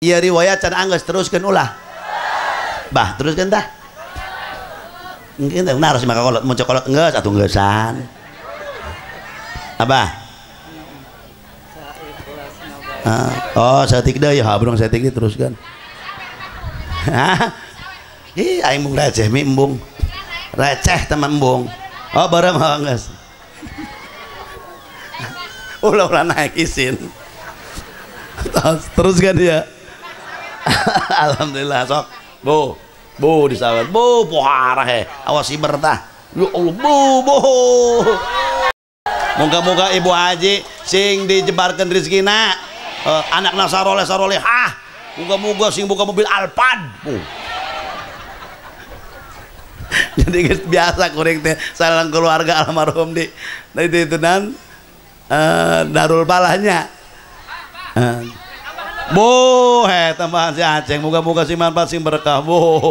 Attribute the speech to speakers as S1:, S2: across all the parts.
S1: Ieu riwayat can anggeus teruskeun ulah. Bah, teruskeun tah. Mungkin teh naros maka kolot mun kolot geus atuh geusan. Abah. Oh, saeutik deui habrung saeutik deui teruskeun. Hah? Ih, aing mung receh mi embung. Receh teman embung. Oh, bareng geus. Ulah-ulah naik isin. Terus kan dia. Alhamdulillah sok. Bu, bu disawat. Bu, poharah he. Awas siber tah. Ya Allah, bu, bu. Moga-moga Ibu Haji sing dijebarkeun rezekina. Anakna saroleh sarolehah. Moga-moga sing buka mobil Alphard. Bu. Jadi geus biasa kuring teh salang keluarga almarhum di itu nan Darul Palahnya. Bu, he tambahan si Aceng, moga-moga sing manfaat sing berkah, bu.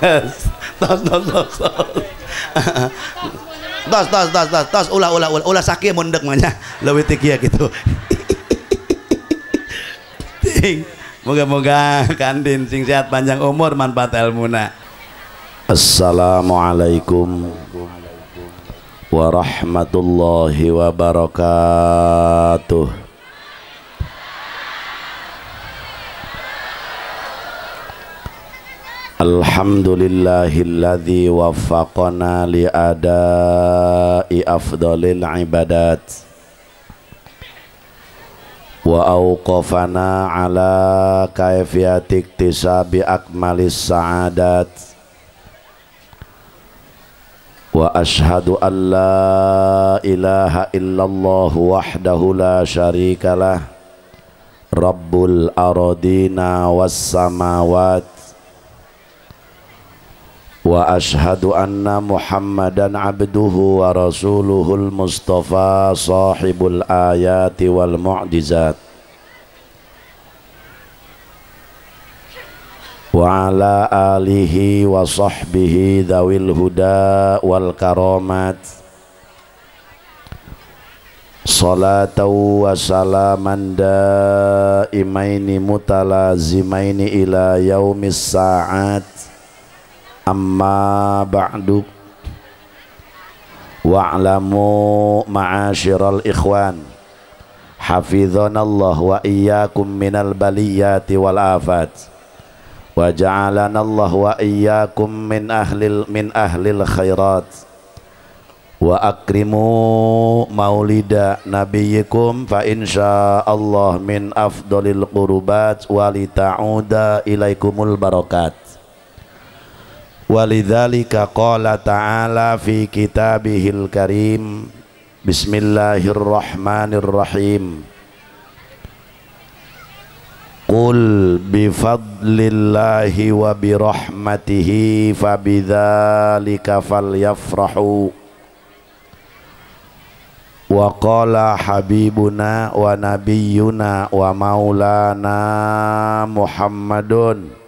S1: Tos tos tos tos tos tos tos tos ulah ulah ulah ulah sakit mundek mah nya leuwih ti kieu kitu. Moga-moga kandin sing sehat panjang umur manfaat ilmuna.
S2: Assalamualaikum warahmatullahi wabarakatuh. Alhamdulillahilladzi waffaqana li adai afdalil ibadat wa awqafana ala kaifiyati iktisabi akmalis sa'adat. Wa ashhadu an la ilaha illallah wahdahu la syarikalah rabbul aradina was samawat. Wa ashhadu anna muhammadan abduhu wa rasuluhul mustafa sahibul ayati wal mu'jizat. Wa ala alihi wa sahbihi dzawil huda wal karamat. Salatan wa salaman daimaini mutalazimaini ila yaumis sa'at. Amma ba'du. Wa'lamu ma'asyiral ikhwan hafizanallah wa iyyakum minal baliyati wal afat. Wa ja'alana Allah wa iyyakum min ahlil khairat. Wa akrimu maulida nabiyyikum fa insyaallah min afdalil qurubat wa lita'uda ilaikumul barakat. Walidzalika qala ta'ala fi kitabihil karim. Bismillahirrahmanirrahim. Qul bifadlillahi wa birahmatihi fabidzalika falyafrahu. Wa qala habibuna wa nabiyyuna wa maulana Muhammadun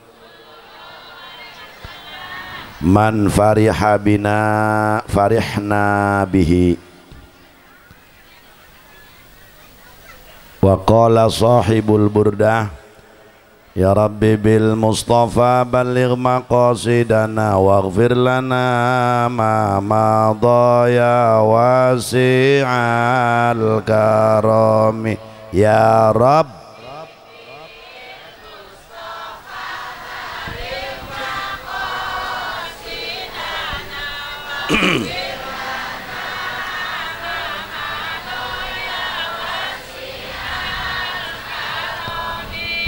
S2: man fariha bina farihna bihi. Wa qala sahibul burdah ya rabbi bil mustafa balligh maqasidana waghfir lana ma madha ya wasi'al karami. Ya rabb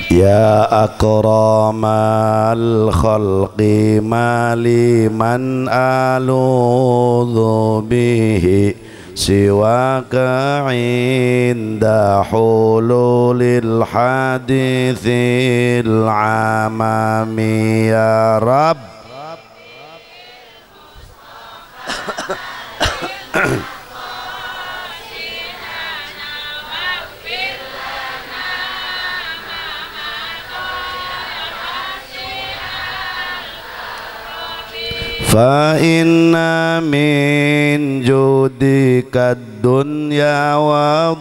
S2: Ya akramal khalqi ma liman aludhu bihi siwaka inda hululil hadithil amami. Ya Rabb Fa inna min judika dunya wa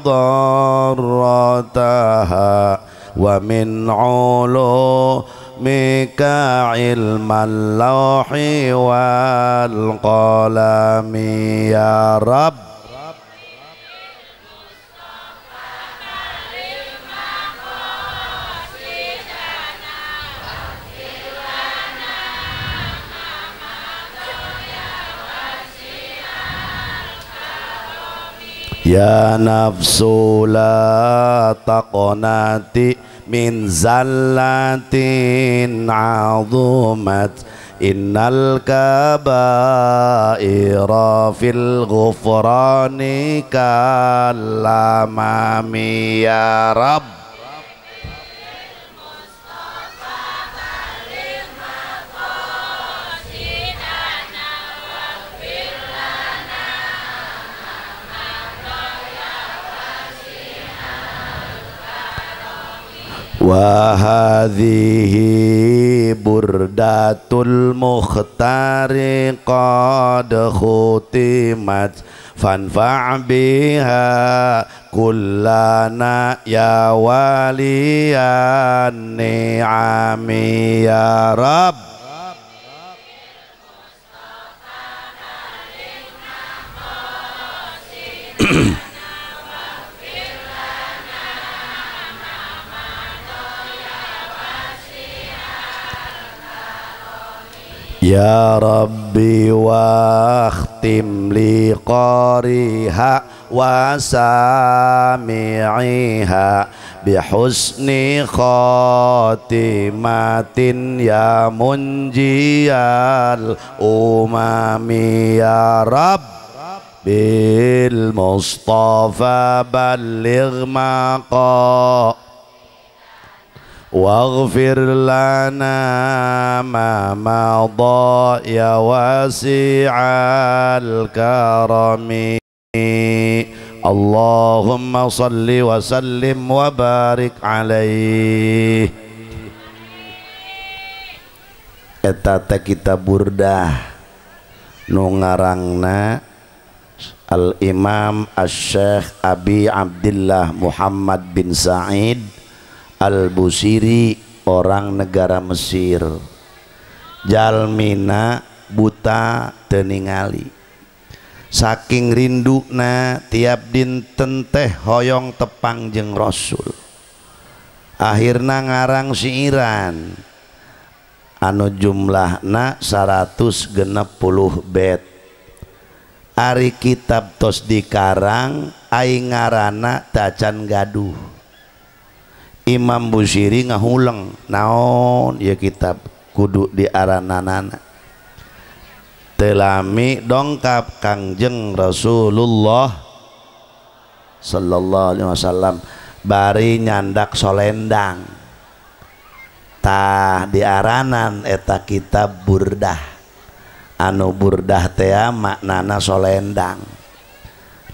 S2: darrataha wa min ulumika ilmal lawhi wal qalami ya Rabb. Ya nafsu la taqnati min zallatin azumat innal kabaira fil ghufrani kalamami ya Rabb. Wa hadhihi burdatul mukhtari qad khutimat fanfa' biha kullana ya waliyan ni'ami ya Rabb. Ya Rabbi wakhtim li qariha wa sami'iha bihusni khatimatin ya munjiyal umami ya Rabb. Bil Mustafa balligh maqa waghfir lana ma madha ya wasi'al karami. Allahumma salli wa sallim wa barik alaih. Eta teh kitab Burdah nu ngarangna Al-Imam Asy-Syaikh Abi Abdillah Muhammad bin Sa'id Al-Busiri, orang negara Mesir. Jalmina buta teu ningali, saking rinduna tiap dinten teh hoyong tepang jeung Rasul. Akhirna ngarang siiran anu jumlahna 160 bait. Ari kitab tos dikarang aing ngaranna tacan gaduh. Imam Busiri ngahuleng naon ya kitab kudu diarananana. Telami dongkap Kangjeng Rasulullah sallallahu alaihi wasallam bari nyandak solendang. Tah diaranan eta kitab Burdah. Anu Burdah teh maknana solendang.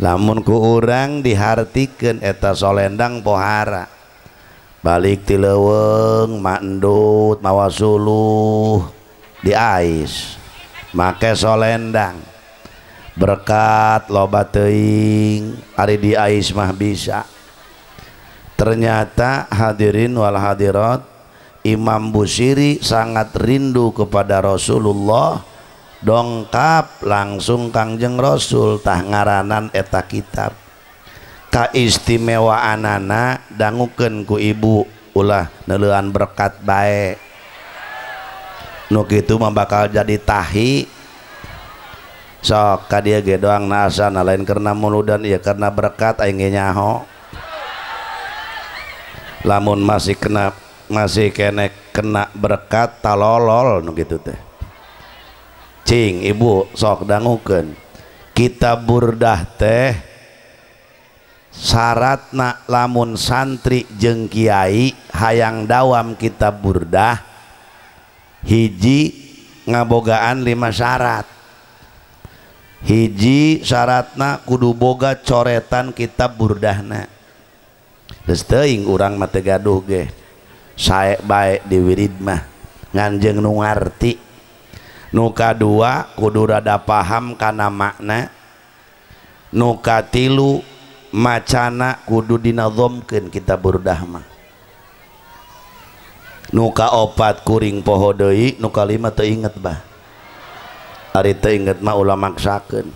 S2: Lamun ku urang dihartikeun eta solendang pohara. Balik ti leuweung mandut mawa suluh diais make solendang berkat loba teuing ari diais mah bisa. Ternyata hadirin wal hadirat, Imam Busiri sangat rindu kepada Rasulullah, dongkap langsung Kangjeng Rasul tah ngaranan eta kitab. Kaistimewaanana dangukeun ku ibu ulah neuleuan berkat bae nu kitu mah bakal jadi tahi. Sok ka dieu ge doang nasana lain karena muludan ieu karena berkat aing ge nyaho. Lamun masih kena masih kene kena berkat talolol nu kitu teh. Cing ibu sok dangukeun kitab Burdah teh syaratna lamun santri jeung kiai hayang dawam kitab Burdah hiji ngabogaan 5 syarat. Hiji syaratna kudu boga coretan kitab Burdahna. Geus teuing urang mah teu gaduh ge sae bae di wirid mah ngan jeung nu ngarti. Nu kadua kudu rada paham kana makna. Nu katilu macana kudu dinazomkeun kitab Burdah mah. Nu kaopat kuring poho deui, nu kalima teu inget bah. Ari teu inget mah ulah maksakeun.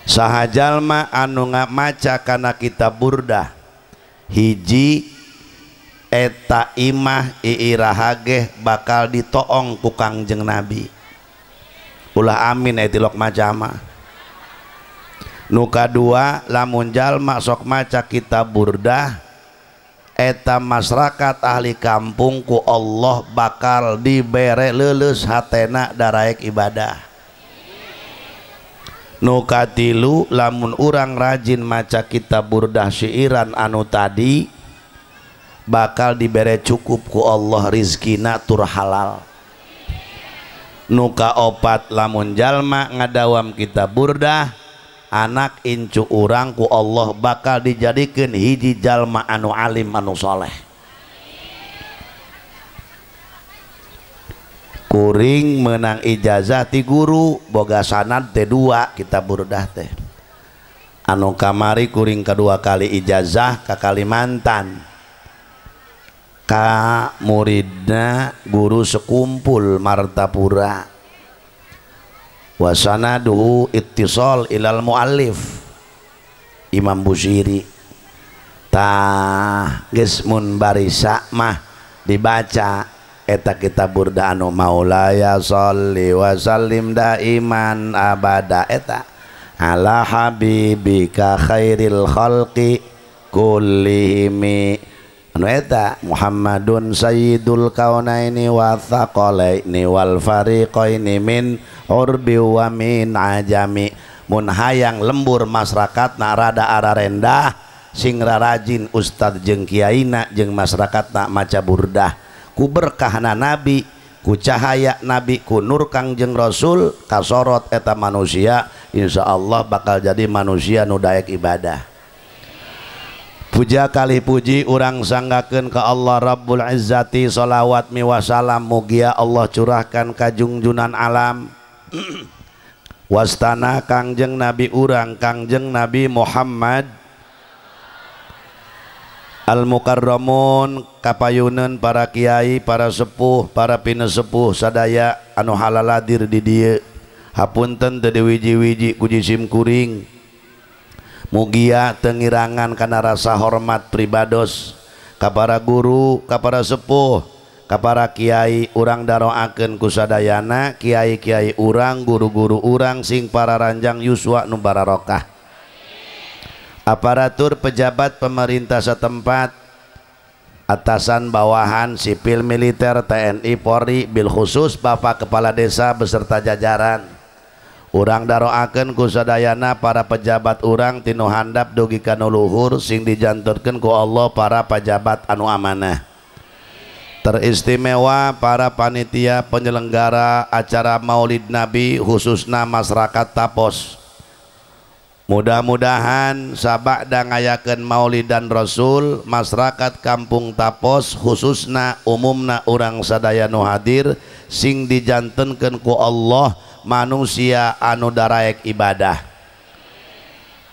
S2: Saha jalma anu ngamaca kana kitab Burdah hiji eta imah iiraha geh bakal ditoong ku Kangjeng Nabi. Ulah amin aya tilok maca mah. Nu kadua lamun jalma sok maca kitab Burdah eta masyarakat ahli kampung ku Allah bakal dibere leuleus hatena daraek ibadah. Nu katilu lamun urang rajin maca kitab Burdah syairan anu tadi bakal dibere cukup ku Allah rizkina tur halal. Nu kaopat lamun jalma ngadawam kitab Burdah anak incu urang ku Allah bakal dijadikeun hiji jalma anu alim anu soleh. Kuring menang ijazah ti guru boga sanad teh dua kitab Burdah teh. Anu kamari kuring kedua kali ijazah ka Kalimantan ka muridna guru sekumpul Martapura. Wasanaduhu ittisal ilal muallif Imam Busiri. Tah geus mun barisa mah dibaca eta kitab Burdah anu maulaya sholli wa sallim daiman abada eta ala habibika khairil khalqi kullihimi anu eta Muhammadun sayyidul kaunaini wa thaqalaini wal fariqaini min urbi wa min ajami. Mun hayang lembur masyarakat na rada ararendah sing rarajin ustad jeung kiaina jeung masyarakat na maca Burdah. Ku berkahna nabi, ku cahaya nabi, ku nur Kangjeng Rasul kasorot eta manusia insyaallah bakal jadi manusia nu daek ibadah. Puja kali puji urang sanggakeun ka Allah Rabbul Izzati, sholawat miwasalam mugia Allah curahkan ka junjunan alam wastana Kangjeng Nabi urang Kangjeng Nabi Muhammad al-mukarramun kapayuneun para kiai, para sepuh, para pinesepuh sadaya anu halaladir di dieu. Hapunten teu diwiji-wiji ku jisim kuring. Mugia teu ngirangan kana rasa hormat pribados ka para guru, ka para sepuh, ka para kiai. Urang daroakeun ku sadayana kiai-kiai urang, guru-guru urang sing para ranjang yuswa nu bararokah. Aparatur pejabat pemerintah setempat, atasan bawahan, sipil militer, TNI, Polri, bil khusus Bapak Kepala Desa beserta jajaran. Urang daroakeun ku sadayana para pejabat urang tinu handap dugi ka nu luhur sing dijanturkeun ku Allah para pejabat anu amanah. Teristimewa para panitia penyelenggara acara Maulid Nabi khususna masyarakat Tapos. Mudah-mudahan sabada ngayakeun Maulid dan Rasul masyarakat kampung Tapos khususna umumna urang sadaya nu hadir sing dijantenkeun ku Allah manusia anu daraek ibadah.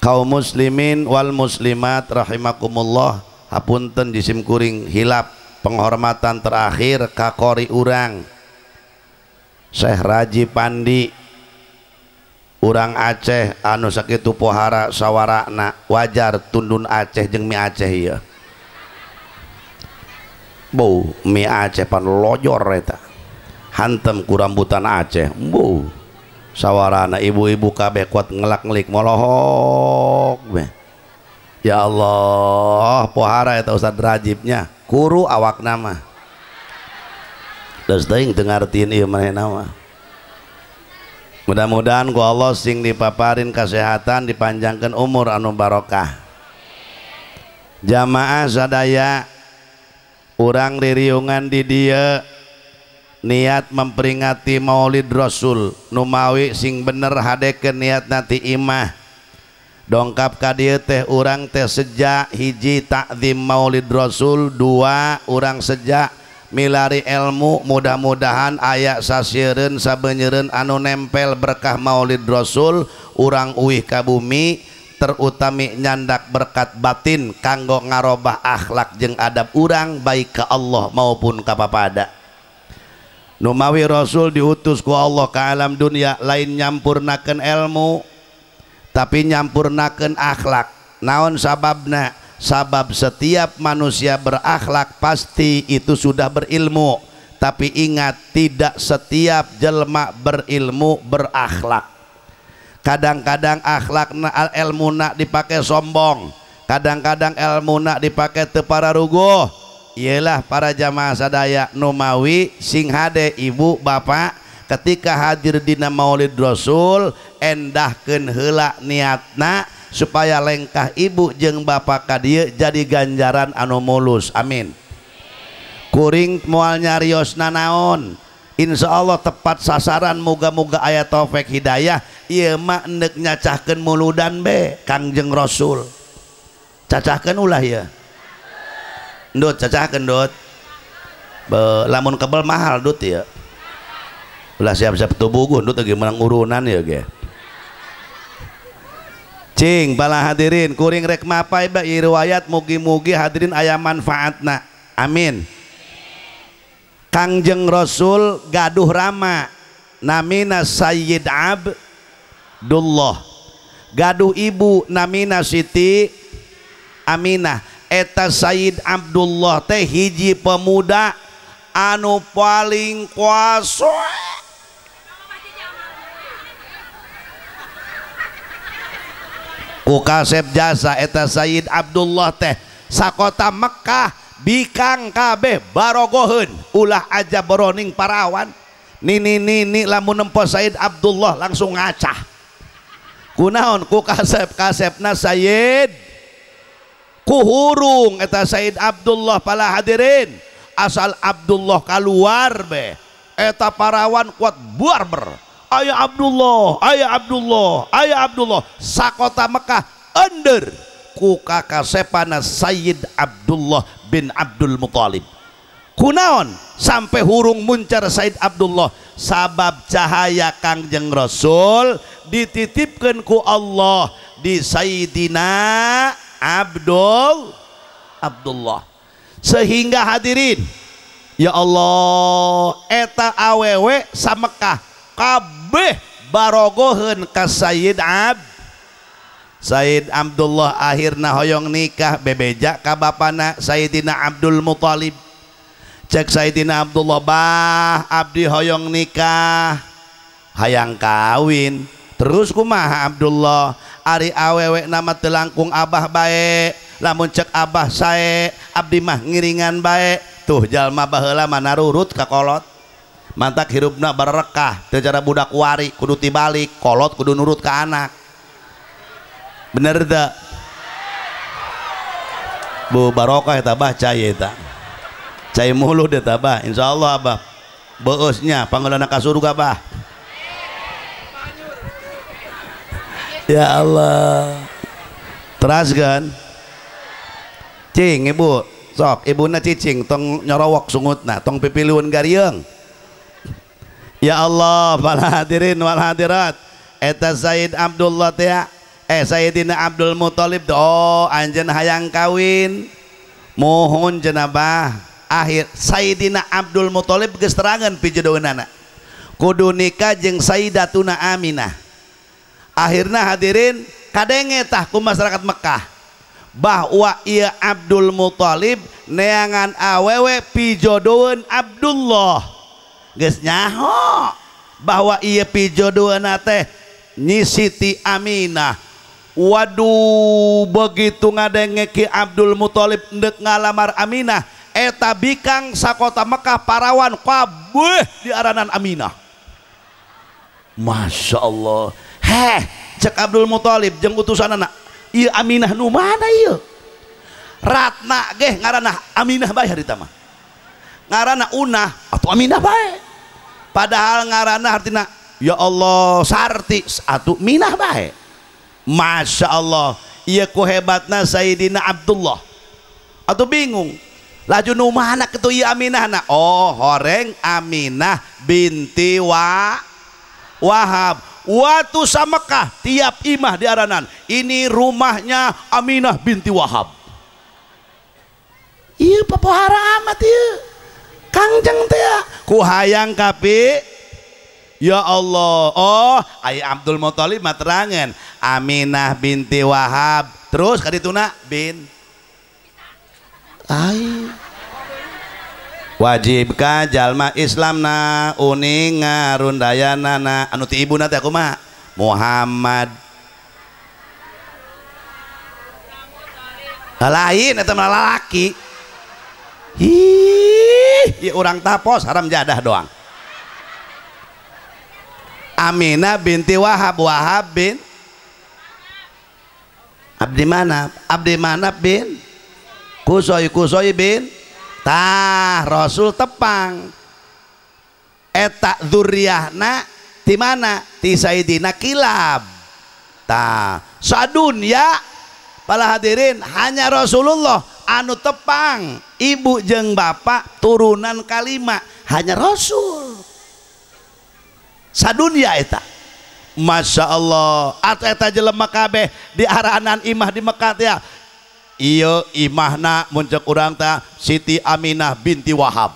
S2: Kaum muslimin wal muslimat rahimakumullah, hapunten jisim kuring hilap penghormatan terakhir ka qori urang Syekh Raji Pandi urang Aceh anu sakitu pohara sawarana wajar tundun Aceh jeung mie Aceh ieu. Bau mie Aceh pan lojor eta. Hantem ku rambutan Aceh. Bau sawarana ibu-ibu kabeh kuat ngelak-ngelik molohok beh. Ya Allah, pohara eta Ustaz Rajibnya, kuru awakna mah. Geus teuing teu ngartiin ieu manehna mah. Mudah-mudahan ku Allah sing dipaparin kesehatan, dipanjangkan umur anu barokah. Jamaah sadaya urang ririungan di dieu niat memperingati Maulid Rasul numawi sing bener hadekeun niat nanti imah. Dongkap ka dieu teh urang teh sejak hiji takzim Maulid Rasul, dua urang sejak Milari ilmu mudah-mudahan aya sasiereun sabeunyereun anu nempel berkah Maulid Rasul urang uih ka bumi terutami nyandak berkat batin kanggo ngarobah akhlak jeung adab urang baik ka Allah maupun ka papada. Numawi Rasul diutus ku Allah ka alam dunia lain nyampurnakeun ilmu tapi nyampurnakeun akhlak. Naon sababna? Sabab setiap manusia berakhlak pasti itu sudah berilmu. Tapi ingat, tidak setiap jelma berilmu berakhlak. Kadang-kadang akhlakna ilmuna dipakai sombong, kadang-kadang ilmuna dipakai teu pararuguh. Iyalah para jamaah sadaya numawi sing hade ibu bapak ketika hadir dina Maulid Rasul endahkeun heula niatna supaya lengkah ibu jeung bapak ka dieu jadi ganjaran anu mulus. Amin. Kuring moal nyariosna naon, insyaallah tepat sasaran, muga-muga aya taufik hidayah. Ieu mah endek nyacahkeun muludan be Kangjeng Rasul. Cacahkeun ulah ieu. Ndut cacahkeun ndut. Lamun kebel mahal ndut ieu. Ulah siap-siap tubuh ndut lagi menang urunan ya ge. Cing bala hadirin kuring rek mapai ba riwayat mugi-mugi hadirin aya manfaatna. Amin. Kangjeng Rasul gaduh rama namina Sayyid Abdullah, gaduh ibu namina Siti Aminah. Eta Sayyid Abdullah teh hiji pemuda anu paling kuasa. Ku kasep jasa eta Sayyid Abdullah teh sakota Mekah bikang kabeh barogoheun ulah aja boroning parawan. Nini nini lamun nempo Sayyid Abdullah langsung ngacah. Kunaon ku kasep kasepna Sayyid kuhurung eta Sayyid Abdullah. Pala hadirin asal Abdullah kaluar be eta parawan kuat barber. Ayah Abdullah, ayah Abdullah, ayah Abdullah. Sakota Mekah ender ku kakasepana Sayyid Abdullah bin Abdul Muthalib. Kunaon sampai hurung muncar Sayyid Abdullah? Sabab cahaya Kangjeng Rasul dititipkan ku Allah di Sayyidina Abdullah. Sehingga hadirin, ya Allah, eta awewe samekah kabeh barogoheun ka Sayyid Abdullah. Akhirna hoyong nikah bebeja ka bapana Sayyidina Abdul Muthalib. Cek Sayyidina Abdullah, bah abdi hoyong nikah hayang kawin. Terus kumaha Abdullah? Ari awewe nama teu langkung abah bae, lamun cek abah sae abdi mah ngiringan bae. Tuh jalma baheula mah narurut ka kolot. Mantak hirupna barekah teu cara budak wari kudu tibalik kolot kudu nurut ka anak. Bener teu? Bu barokah eta bah cai eta. Cai mulud eta bah, insyaallah abah. Beusnya pangeulana ka surga bah. Ya Allah. Teraskeun. Cing ibu, sok ibuna cicing tong nyorowok sungutna, tong pipiliun garieung. Ya Allah, para hadirin wal hadirat, eta Sayyid Abdullah teh, Sayyidina Abdul Muthalib, oh anjeun hayang kawin, mohon jenabah. Akhir Sayyidina Abdul Muthalib geus terangan pijodoheunana, kudu nikah jeung Sayyidatuna Aminah. Akhirna hadirin kadenge tah ku masyarakat Mekah bahwa ieu Abdul Muthalib neangan awewe pijodoheun Abdullah. Geus nyaho bahwa ieu pijodoheunna teh Nyi Siti Aminah. Waduh, begitu ngadenge Ki Abdul Muthalib ndek ngalamar Aminah, eta bikang sakota Mekah parawan kabeh diaranan Aminah. Masya Allah. Heh, cek Abdul Muthalib jeung utusanana, ieu Aminah nu mana ieu? Ratna geh ngaranna Aminah bae harita mah. Ngaranna Unah atau Aminah bae. Padahal ngaranna artina ya Allah Sarti atuh Minah bae. Masya Allah, ieu ku hebatna Sayyidina Abdullah. Atuh bingung. Laju nu mana kitu ieu Aminah na? Oh, horeng Aminah binti Wahab. Watu sa Mekah tiap imah diaranan, ini rumahnya Aminah binti Wahab. Ieu papohara amat ieu. Kangjeng teh ku hayang kapi. Ya Allah. Oh, aya Abdul Muthalib mah terangan Aminah binti Wahab. Terus kadituna bin ai wajib ka jalma Islamna uning ngarundayanana anu ti ibuna teh kumaha Muhammad lain eta mah lalaki. Ih, ieu urang tapos haram jadah doang. Aminah binti Wahab, Wahab bin Abdi Manaf, Abdi Manaf bin Kusoy, Kusoy bin tah Rasul tepang eta dzurriyyahna ti mana? Ti Sayyidina Kilab. Tah sadunya para hadirin hanya Rasulullah anu tepang ibu jeung bapak turunan kalima, hanya Rasul sadunya eta. Masya Allah. Atau eta jelema kabeh di aranan imah di Mekah teh ieu imahna mun ceuk urang teh Siti Aminah binti Wahab.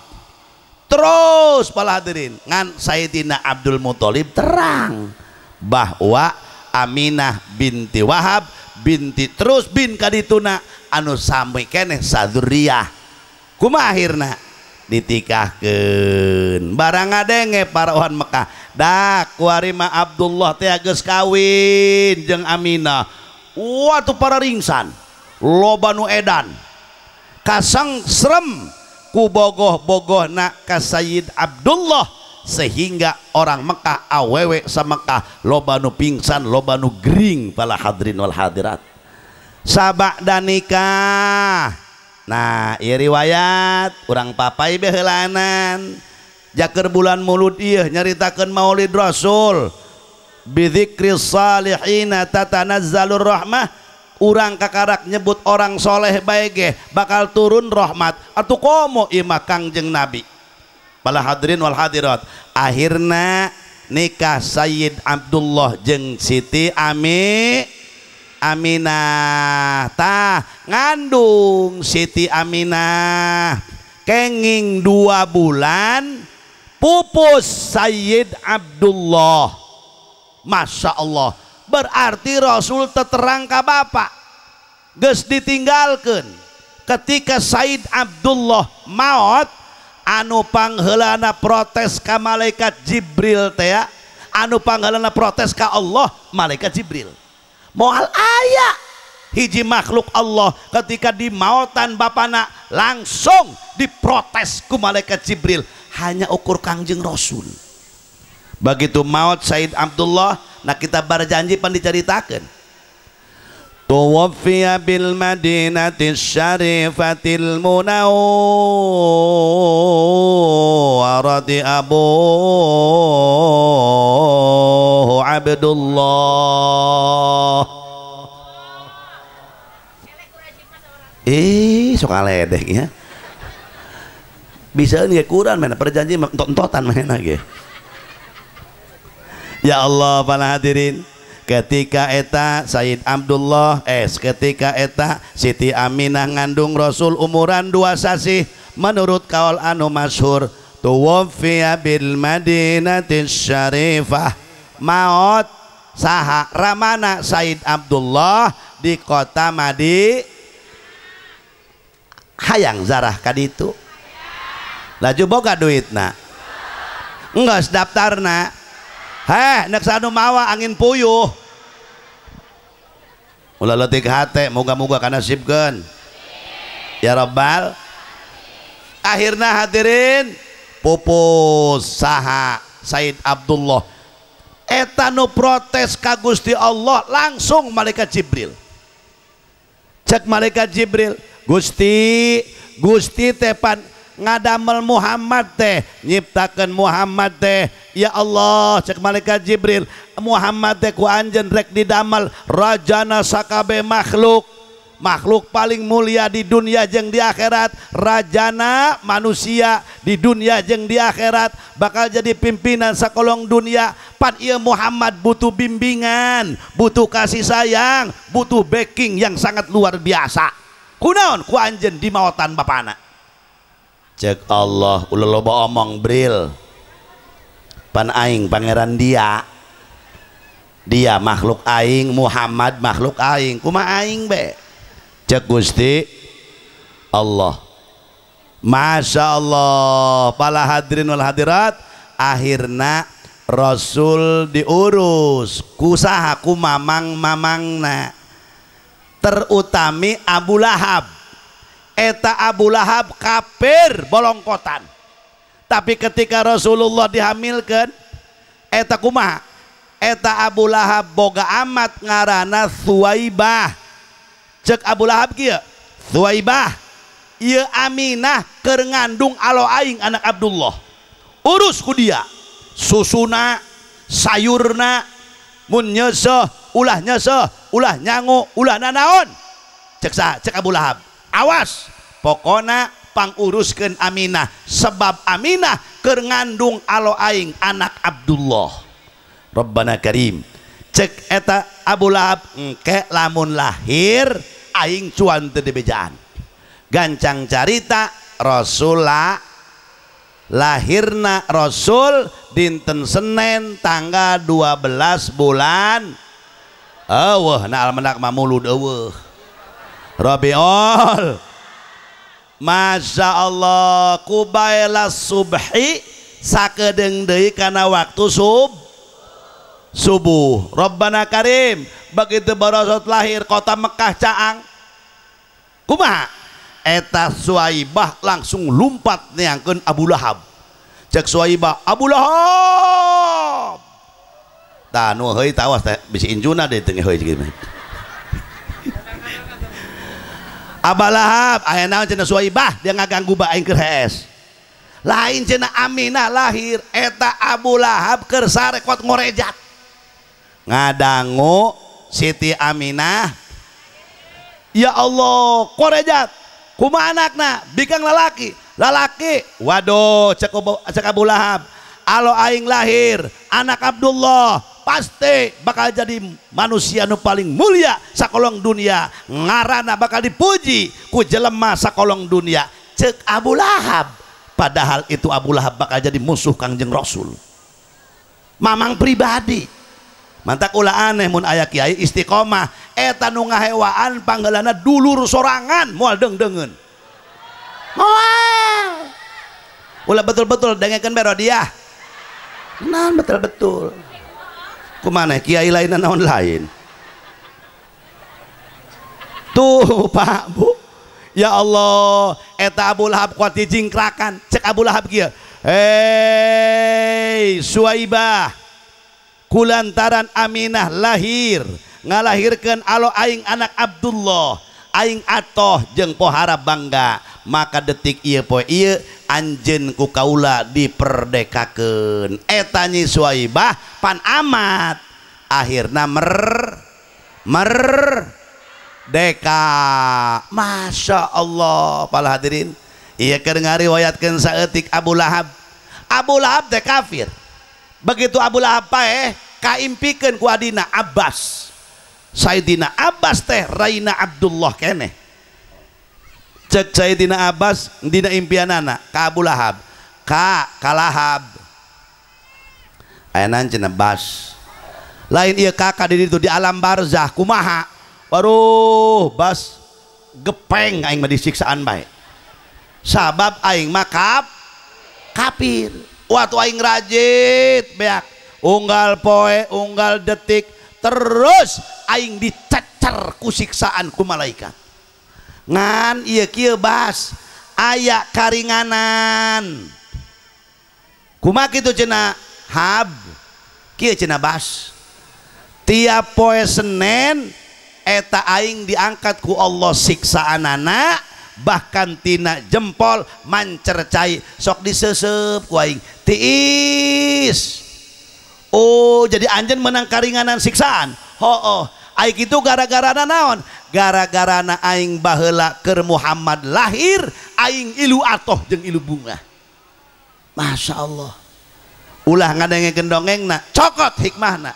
S2: Terus para hadirin ngan Sayyidina Abdul Muthalib terang bahwa Aminah binti Wahab binti terus bin kadituna anu sami keneh sadzuriyah. Kumaha akhirna ditikahkeun barang ngadenge parawan Mekah dah kuari mah Abdullah teh geus kawin jeung Aminah. Wah tuh para ringsan loba nu edan kasang serem ku bogoh-bogohna ka Sayyid Abdullah sehingga orang Mekah awewe sa Mekah loba nu pingsan loba nu gering para hadirin wal hadirat sabak dan nikah. Nah, ieu riwayat urang papai beheulanan jaker bulan Mulud ieu nyaritakeun Maulid Rasul bidzikri salihina tatanazzalur rahmah. Urang kakarak nyebut orang soleh bae ge bakal turun rahmat atuh komo ieu mah Kangjeng Nabi. Para hadirin wal hadirat, akhirna nikah Sayyid Abdullah jeung Siti Aminah. Tah ngandung Siti Aminah kenging 2 bulan pupus Sayyid Abdullah. Masya Allah, berarti Rasul teterang ka bapak geus ditinggalkeun. Ketika Sayyid Abdullah maot anu pangheulana protes ka malaikat Jibril teh, anu pangheulana protes ka Allah malaikat Jibril. Moal aya hiji makhluk Allah ketika dimautan bapana langsung diprotes ku malaikat Jibril, hanya ukur Kangjeng Rasul. Begitu maut Sayyid Abdullah, nah kita berjanji pan diceritakeun. Tuwaffiya bil madinati syarifatil munawwarati abu Abdullah. Ih, sok aledeh ya. Bisa ge kurang mana perjanji entot-entotan mana ge. Ya Allah para hadirin, ketika eta Sayyid Abdullah ketika eta Siti Aminah ngandung Rasul umuran 2 sasih menurut kaul anu masyhur tuwaffiya bil madinati syarifah, maot saha ramana Sayyid Abdullah di kota Madi. Hayang zarah kaditu laju boga duitna enggeus daftarna. Heh, nek sanu mawa angin puyuh. Ulah leutik hate, moga-moga kanasibkeun. Ya Rabbal. Akhirna hadirin pupus saha Sayyid Abdullah. Eta nu protes ka Gusti Allah langsung malaikat Jibril. Cek malaikat Jibril, Gusti, Gusti teh pan ngadamel Muhammad teh, nyiptakeun Muhammad teh. Ya Allah, cek malaikat Jibril, Muhammad teh ku anjeun rek didamel rajana sakabeh makhluk. makhluk paling mulia di dunia jeung di akhirat, rajana manusia di dunia jeung di akhirat, bakal jadi pimpinan sakolong dunia. Pan ieu Muhammad butuh bimbingan, butuh kasih sayang, butuh backing yang sangat luar biasa. Kunaon ku anjeun dimaotan bapana? Cek Allah ulah loba omong bril. Pan aing pangeran dia. Dia makhluk aing, Muhammad makhluk aing, kumaha aing be? Cek Gusti Allah. Masya Allah, para hadirin wal hadirat, akhirna Rasul diurus ku saha, ku mamang-mamangna, terutami Abu Lahab. Eta Abu Lahab kafir bolongkotan, tapi ketika Rasulullah dihamilkan, eta kumaha? Eta Abu Lahab boga amat ngarana Suwaibah. Cek Abu Lahab kieu, Suwaibah, ieu Aminah keur ngandung alo aing anak Abdullah. Urus ku dia, susuna, sayurna, mun nyeuseuh, ulah nyeuseuh, ulah nyangu, ulah nanaon. Cek saha? Cek Abu Lahab. Awas, pokona panguruskeun Aminah, sebab Aminah keur ngandung alo aing anak Abdullah. Rabbana Karim. Cek eta Abu Lahab, engke lamun lahir aing cuan teu dibejaan. Gancang carita Rasul lahirna Rasul dinten Senin tanggal 12 bulan eueuh na almanak mah mulud eueuh Rabiul. Masya Allah, kubaila subhi sakedeung deui kana waktu subuh. Rabbana Karim, begitu barosot lahir kota Mekah caang, kumaha? Eta Suwaibah langsung lumpat neangkeun Abu Lahab. Cek Suwaibah, Abu Lahab. Tah nu heuy tawas teh bisi injuna deui teu heuy kitu. Abu Lahab aya naon cenah Suwaibah, dia ngaganggu ba aing keur hees. Lain cenah Aminah lahir, eta Abu Lahab keur sarekot ngorejat. Ngadangu Siti Aminah, ya Allah, korejat kumaha anakna, bikang lalaki, lalaki. Waduh, cek Abu Lahab, alo aing lahir anak Abdullah pasti bakal jadi manusia nu paling mulia sakolong dunia, ngarana bakal dipuji ku jelema sakolong dunia. Cek Abu Lahab, padahal itu Abu Lahab bakal jadi musuh Kangjeng Rasul. Mamang pribadi. Mantak ulah aneh mun aya kiai istiqomah, eta nu ngahewaan panggeulana dulur sorangan moal deung-deungeun. Moal. Ulah betul-betul dengekeun bae rodiah. Naon betul-betul. Kumaneh kiai lain naon lain. Tuh Pak Bu. Ya Allah, eta Abu Lahab kuat dijingkrakan. Cek Abu Lahab kieu. Hei Suwaibah, kulantaran Aminah lahir ngalahirkeun alo aing anak Abdullah, aing atoh jeung pohara bangga, maka detik ieu poe ieu anjeun ku kaula diperdekakeun. Eta Nyi Suwaibah pan amat akhirna merdeka. Masya Allah, para hadirin, ieu keur ngariwayatkeun saeutik Abu Lahab. Abu Lahab teh kafir. Begitu Abu Lahab paeh, kaimpikeun ku adina Abbas. Sayyidina Abbas teh raina Abdullah keneh. Cek Sayyidina Abbas dina impianana ka Abu Lahab, ka Kalahab. Aya cenah Bas. Lain ieu kakak di ditu di alam barzah kumaha? Waduh, Bas gepeng aing mah disiksaan bae. Sabab aing mah kafir. Waktu aing rajit beak unggal poe unggal detik terus aing dicecer ku siksaan ku malaikat. Ngan ieu kieu Bas, aya karinganan. Kumaha kitu cenah Hab? Kieu cenah Bas, tiap poe Senin eta aing diangkat ku Allah siksaanana, bahkan tina jempol mancer cai sok disesep ku aing tiis. Oh, jadi anjeun menang karinganan siksaan. Hooh, Ai kitu gara-garana naon? Gara-garana aing baheula keur Muhammad lahir, aing ilu atoh jeung ilu bunga. Masya Allah. Ulah ngadengekeun dongengna, cokot hikmahna.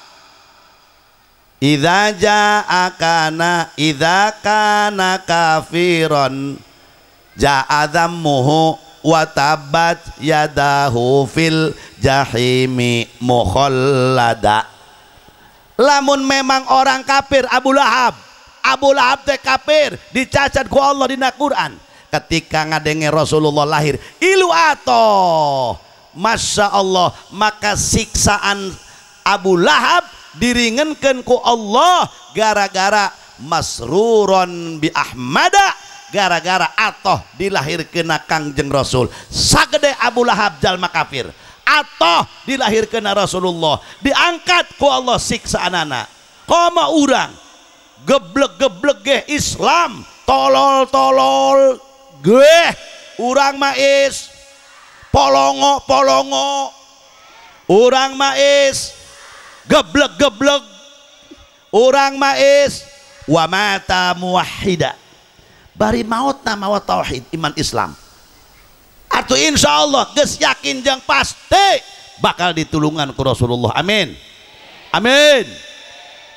S2: Idza jaa kana idza kana kafiron jaa dzammuhu wa tabat yadahu fil jahimi mukhallada. Lamun memang orang kafir Abu Lahab, Abu Lahab teh kafir dicacat ku Allah dina Quran. Ketika ngadenge Rasulullah lahir ilu atoh, Masya Allah, maka siksaan Abu Lahab diringankan ku Allah gara-gara masruron bi Ahmada, gara-gara atoh dilahirkeun Kangjeng Rasul. Sagede Abu Lahab jalma kafir, atoh dilahirkeun Rasulullah, diangkat ku Allah siksaanana. Koma urang geblek-geblek ge Islam, tolol-tolol ge urang mah is polongo-polongo, urang mah is geblek-geblek, urang mah is wa mata muwahhida, bari mautna mawa tauhid iman Islam. Atuh insyaallah geus yakin jeung pasti bakal ditulungan ku Rasulullah. Amin, amin.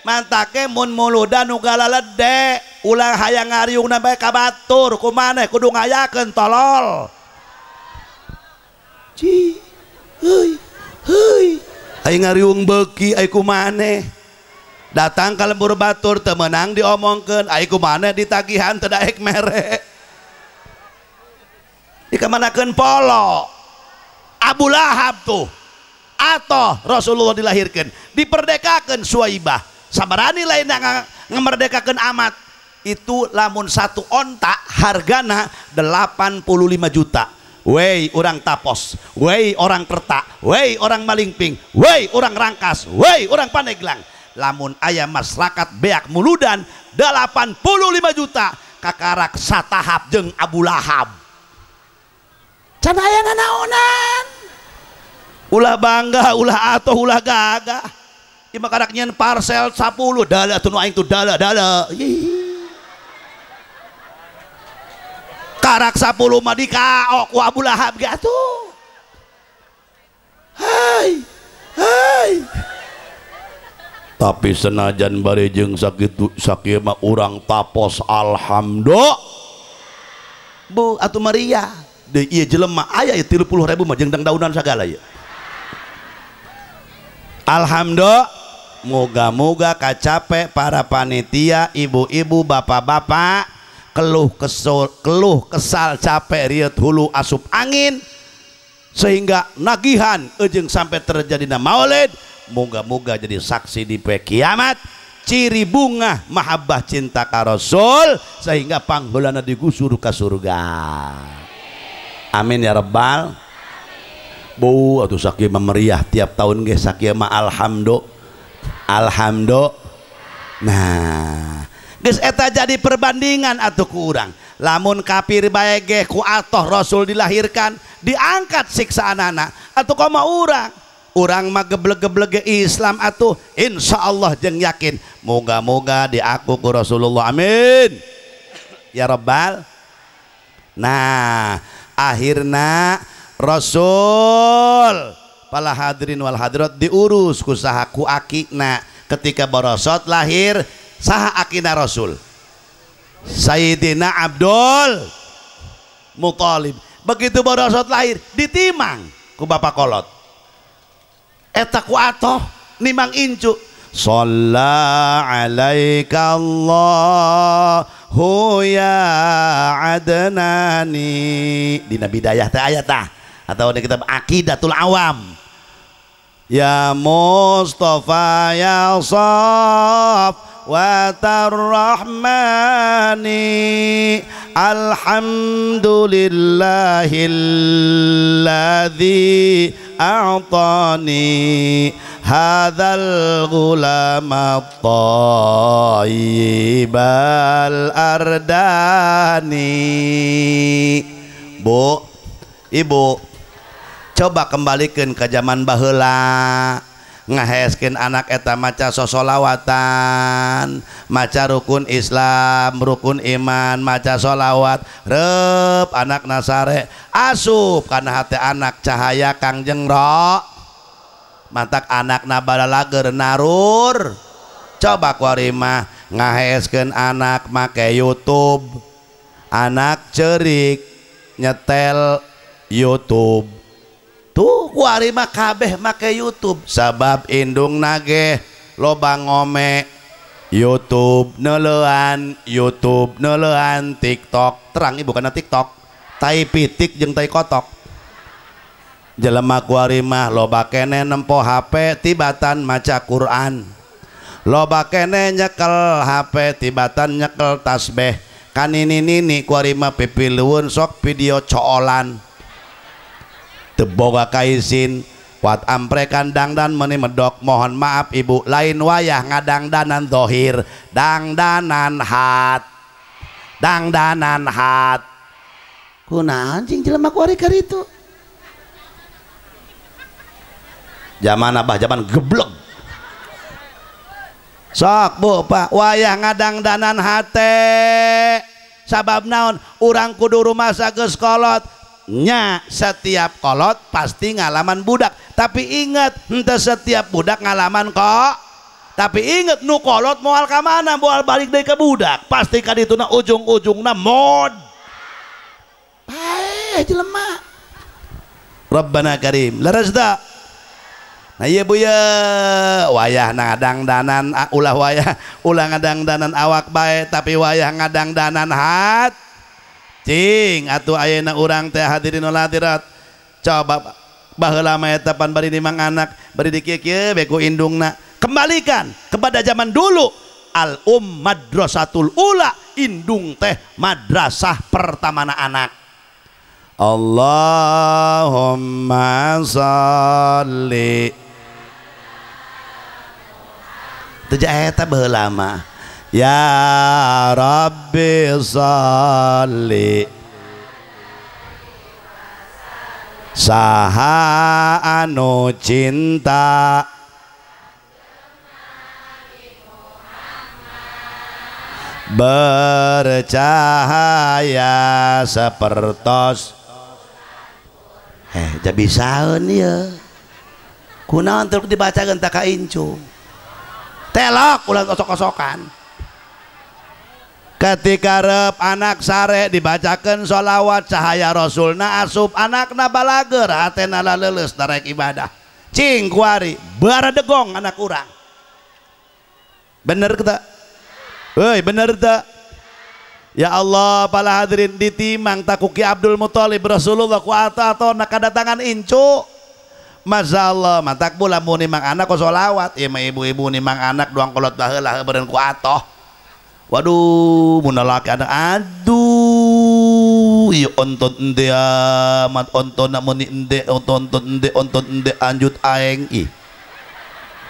S2: Mantake mun muludan nu galalede ulah hayang ngariungna bae ka batur ku maneh kudu ngayakeun tolol. Ci heuy heuy aing ngariung beuki ai ku maneh datang ka lembur batur teu meunang diomongkeun ai ku maneh ditagihan teu daek mere dikamanakeun polo. Abu Lahab tuh atau Rasulullah dilahirkeun diperdekakeun Suwaibah sabarani lain ngemerdekakeun amat itu lamun satu onta hargana 85 juta. Wey orang Tapos, wey orang Kerta, wey orang Malingping, wey orang Rangkas, wey orang Pandeglang. Lamun aya masyarakat beak muludan 85 juta kakarak satahap jeung Abu Lahab. Can aya nanaonan. Ulah bangga, ulah atoh, ulah gagah. Ieu mah karak nyeun parcel 10 dala atuh nu aing tuh dala dala. Karak 10 mah dikaok ku Abu Lahab ge atuh. Hai, hai. Tapi senajan bari jeung sakitu sakieu mah urang Tapos alhamdulillah. Bu atuh Maria, deui ieu jelema aya ieu 30.000 mah jeung dangdaunan sagala ieu. Alhamdulillah, moga-moga kacape para panitia, ibu-ibu, bapak-bapak, keluh kesal, keluh kesal capek riet hulu asup angin sehingga nagihan ejeng sampai terjadi maulid. Moga-moga jadi saksi di poe kiamat ciri bunga mahabbah cinta ka Rasul sehingga pangheulana digusur ka surga. Amin ya rabbal. Bu atuh sakieu mah meriah tiap tahun ge sakieu mah alhamdulillah. Alhamdulillah. Nah, geus eta jadi perbandingan atuh ku urang. Lamun kafir bae ge ku atoh Rasul dilahirkan, diangkat siksaanana. Atuh kumaha urang? Urang mah geblek-geblek Islam atuh insyaallah jeung yakin moga-moga diaku ku Rasulullah. Amin ya rabbal. Nah, akhirna Rasul para hadirin wal hadirat diurus ku saha ku akina. Ketika borosot lahir saha akina Rasul? Sayyidina Abdul Muthalib. Begitu borosot lahir ditimang ku bapak kolot eta ku atoh nimang incu. Shalla alaika Allahu ya Adnani. Dina bidayah teh aya tah atau di kitab Aqidatul Awam. Ya Mustafa ya Saf wa Rahmani alhamdulillahilladzi a'tani hadzal ghulama thayyibal ardani. Bu, Ibu, coba kembalikan ke zaman baheula Ngaheskeun anak eta maca sosolawatan, maca rukun Islam, rukun iman, maca solawat, reup anak nasare, asup kana hate anak cahaya Kangjeng Ro. Mantak anakna balalager narur. Coba kuari mah ngaheskeun anak make YouTube, anak cerik nyetel YouTube. Tuh kuari mah kabeh make YouTube sabab indung nage loba ngome YouTube neuleuan YouTube neuleuan TikTok terang ibu kana TikTok tai pitik jeung tai kotok jelema kuari mah loba kene nempo HP tibatan maca Quran loba kene nyekel HP tibatan nyekel tasbih kanini-nini kuari mah pipilueun sok video coolan teboga kaisin wat amprekan dangdan meni medok mohon maaf ibu lain wayah ngadangdanan dohir dangdanan hat dangdanan hat kunaon cing jelema kuari karitu zaman abah zaman geblek sok bu pak wayah ngadangdanan hate sabab naon urang kudu rumasa geus kolot nya setiap kolot pasti ngalaman budak tapi ingat henteu setiap budak ngalaman kok tapi ingat nu kolot moal ka mana moal balik deui ka budak pasti ka dituna ujung-ujungna mod paeh jelema Rabbana karim leres da nah ieu bu ye wayah ngadangdanan ulah wayah ulah ngadangdanan awak bae tapi wayah ngadangdanan hat cing atuh ayeuna urang teh hadirin wal hadirat coba baheula mah eta pan bari nimang anak bari dikieu-kieu be ku indungna kembalikan kepada zaman dulu al um madrasatul ula indung teh madrasah pertamana anak Allahumma sholli teu eta baheula mah Ya Rabbi sholli saha anu cinta bercahaya sepertos jabisaeun ieu kunaon teu dibacakeun tak ka incu telok ulah osok-osokan ketika rep anak sare dibacakan sholawat cahaya rasulna asup anakna balager hatena laleles darek ibadah cing kuari baradegong anak urang bener kita heuy bener teu ya Allah para hadirin ditimang takuki Abdul Muthalib Rasulullah ku atona kadatangan incu Masya Allah mantak bu lamun nimang anak ku sholawat ieu mah ibu-ibu nimang anak doang kolot baheula beureun ku atoh waduh mun lalaki anak aduh ieu onton ende amat onton meni ende onton ende onton ende anjut aing ih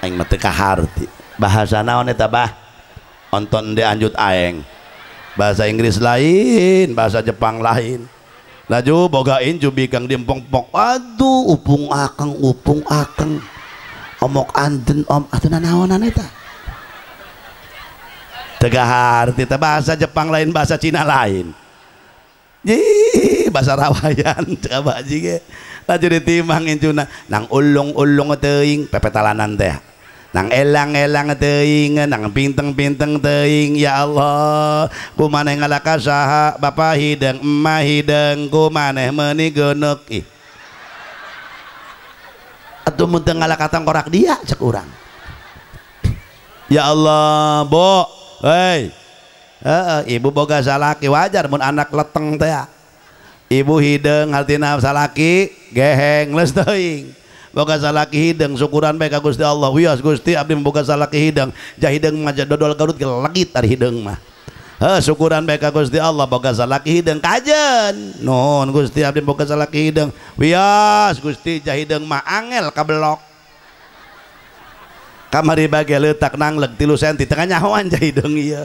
S2: aing mah teu kaharti bahasa naon eta bah onton ende anjut aing bahasa Inggris lain bahasa Jepang lain laju boga incu bikang diempong-pong aduh upung akang omok anden om atuh nanaonan eta tegahar tita bahasa Jepang lain bahasa Cina lain ih bahasa rawayan coba jige laju ditimang incuna nang ulung-ulung teuing pepetalanan teh nang elang-elang teuing nang pinteng-pinteng teuing ya Allah kumaneh ngalaka saha bapa hideung emah hideung kumaneh meuni geuneuk ih atuh mun teu ngalaka tangkorak dia cek urang ya Allah bo hei ibu boga salaki wajar mun anak leteng teh ibu hideung hartina salaki geheng leus teuing boga salaki hideung syukuran bae ka Gusti Allah wios Gusti abdi boga salaki hideung jah hideung mah dodol garut ge legit ari hideung mah heuh syukuran bae ka Gusti Allah boga salaki hideung kajen nuhun Gusti abdi boga salaki hideung wios Gusti jah hideung mah angel kabelok kamari bage leutak nangleg 3 senti teu nyahoan jah hideung ieu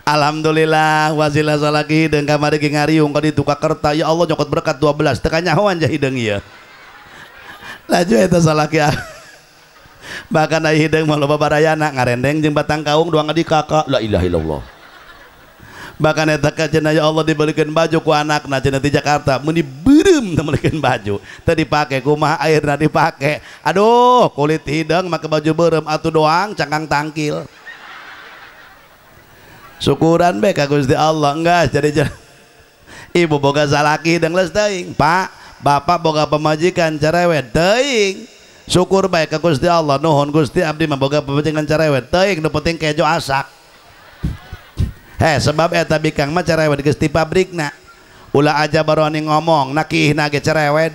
S2: alhamdulillah wasilah salaki hideung kamari ge ngariung ka ditu ka kerta ya Allah nyokot berkat 12 teu nyahoan jah hideung ieu laju eta salaki
S1: Bahkan ai hideung mah loba barayana ngarendeng jeung batang kaung doang di kakak la ilaha illallah. Bahkan eta ka cenah ya Allah dibelikeun baju ku anakna cenah di Jakarta meuni beureum teu meulikeun baju teu dipake kumaha akhirna dipake. Aduh kulit hideung make baju beureum atuh doang cangkang tangkil. Syukuran be ka Gusti Allah enggak jadi ibu boga salaki hideung leus teuing Pak, bapak boga pamajikan cerewet teuing. Syukur bae ka Gusti Allah nuhun Gusti abdi mah boga pamajikan cerewet teuing nu penting kejo asak. Heh sebab eta bikang mah cerewet geus ti pabrikna. Ulah aja baroni ngomong nakihna ge cerewet.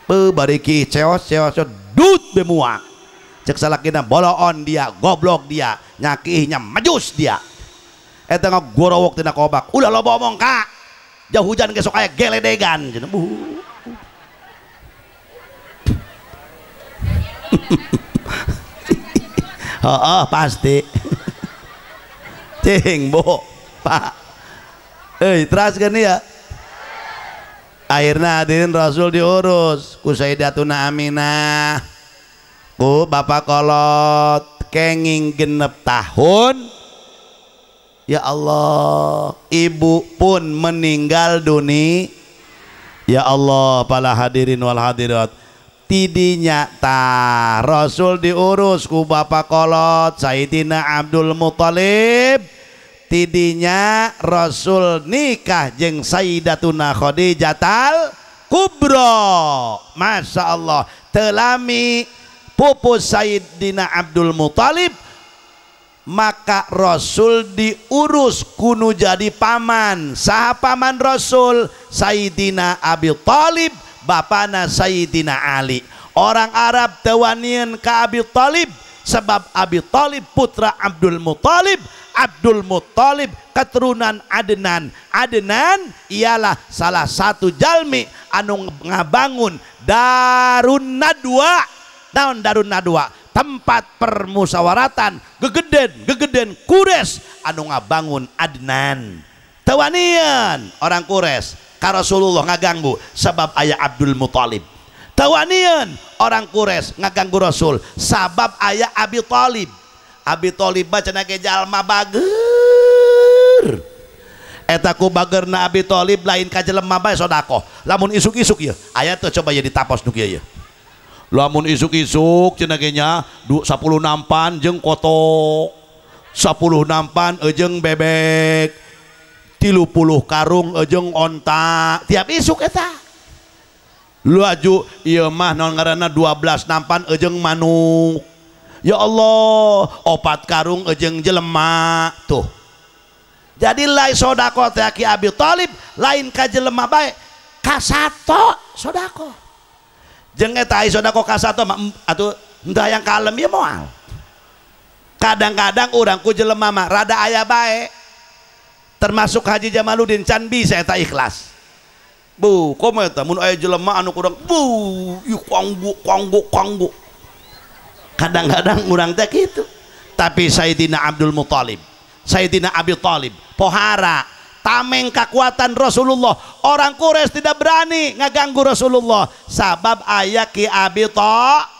S1: Beuh bari ki ceos ceos dut be muak. Cek salakina boloon dia, goblok dia, nyakihnya majus dia. Eta ngagorowok tina kobak. Ulah loba omong ka. Jauh hujan ge sok aya geledegan cenah. Oh, pasti. Cing bu pak teraskan ya. Akhirnya hadirin Rasul diurus ku Sayyidatuna Aminah ku bapak kolot kenging 6 tahun. Ya Allah ibu pun meninggal dunia. Ya Allah para hadirin wal hadirat tidinya ta Rasul diurus ku bapak kolot Sayyidina Abdul Muthalib. Tidinya Rasul nikah jeung Sayyidatuna Khadijatal Kubra. Masya Allah telami pupus Sayyidina Abdul Muthalib maka Rasul diurus kunu jadi paman. Saha paman Rasul? Sayyidina Abi Thalib, bapana Sayyidina Ali. Orang Arab tewanian ka Abi Thalib sebab Abi Thalib putra Abdul Muthalib, Abdul Muthalib keturunan Adnan. Adnan ialah salah satu jalmi anu ngabangun Darun Nadwa. Naon Darun Nadwa? Tempat permusyawaratan gegeden Quraisy anu ngabangun Adnan. Tewanian orang Quraisy ka Rasulullah ngaganggu sebab ayah Abdul Muthalib. Tawanian orang Quraisy ngaganggu Rasul sabab ayah Abi Thalib. Abi Thalib mah cenah ge jalma bager. Eta ku bagerna Abi Thalib lain ka jelema bae sedekah. Lamun isuk-isuk ieu aya teu coba ye ditapos nu kieu ye. Lamun isuk-isuk cenah ge nya 10 nampan jeung kotok, 10 nampan jeung bebek, 30 karung jeung onta tiap isuk eta. Laju ieu mah naon ngaranna 12 nampan jeung manuk. Ya Allah, 4 karung jeung jelema tuh. Jadi lain sedekah teh Ki Abi Thalib lain ka jelema bae, ka sato sedekah. Jeung eta ai sedekah ka sato mah atuh henteu hayang kalem ieu moal. Kadang-kadang urang ku jelema mah rada aya bae. Termasuk Haji Jamaluddin can bisa eta ikhlas. Bu, komo eta mun aya jelema anu kurang bu, ieu kanggo kanggo kanggo. Kadang-kadang urang teh kitu. Tapi Sayyidina Abdul Muthalib, Sayyidina Abi Thalib pohara tameng kekuatan Rasulullah. Orang Quraisy tidak berani ngaganggu Rasulullah sabab aya Ki Abi Thalib.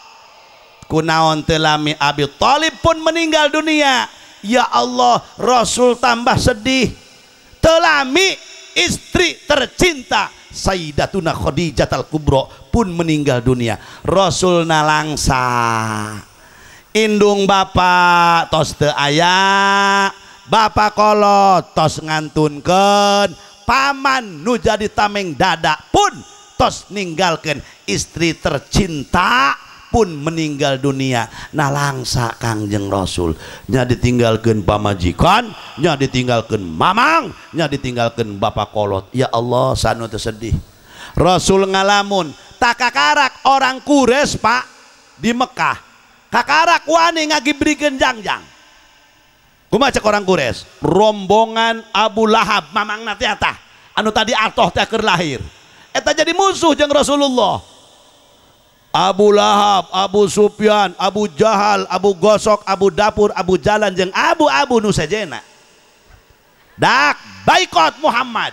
S1: Kunaon teu lami Abi Thalib pun meninggal dunia. Ya Allah, Rasul tambah sedih. Telami istri tercinta Sayyidatuna Khadijah al-Kubra pun meninggal dunia. Rasul nalangsa indung bapak tos teu aya, bapak kolot tos ngantunkeun, paman nu jadi tameng dada pun tos ninggalkeun, istri tercinta pun meninggal dunia. Nalangsa Kangjeng Rasul nya ditinggalkeun pamajikan, nya ditinggalkeun mamang, nya ditinggalkeun bapak kolot. Ya Allah, sanu teu sedih. Rasul ngalamun tak kakarak orang Quraisy Pak di Mekah kakarak wani ngagibrikeun jangjang. Kumaha cek orang Quraisy? Rombongan Abu Lahab mamangna teh tah anu tadi atoh teh keur lahir eta jadi musuh jeung Rasulullah. Abu Lahab, Abu Sufyan, Abu Jahal, Abu Gosok, Abu Dapur, Abu Jalan jeung abu-abu nu sejena. Dak boikot Muhammad.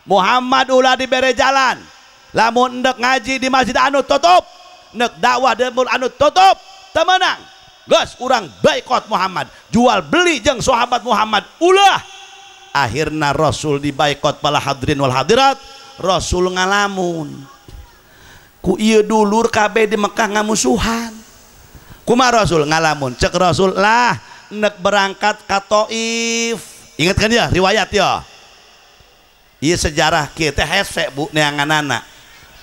S1: Muhammad ulah dibere jalan. Lamun endek ngaji di masjid anu tutup, nek dakwah di anu tutup. Teu meunang. Geus urang boikot Muhammad, jual beli jeung sahabat Muhammad ulah. Akhirna Rasul dibaikot para hadirin wal hadirat. Rasul ngalamun ku ieu dulur kabeh di Mekah ngamusuhan. Kumaha Rasul ngalamun? Cek Rasul lah nek berangkat ka Taif. Ingat kan ya riwayat ya. Ieu sejarah kieu teh hese bu neanganana.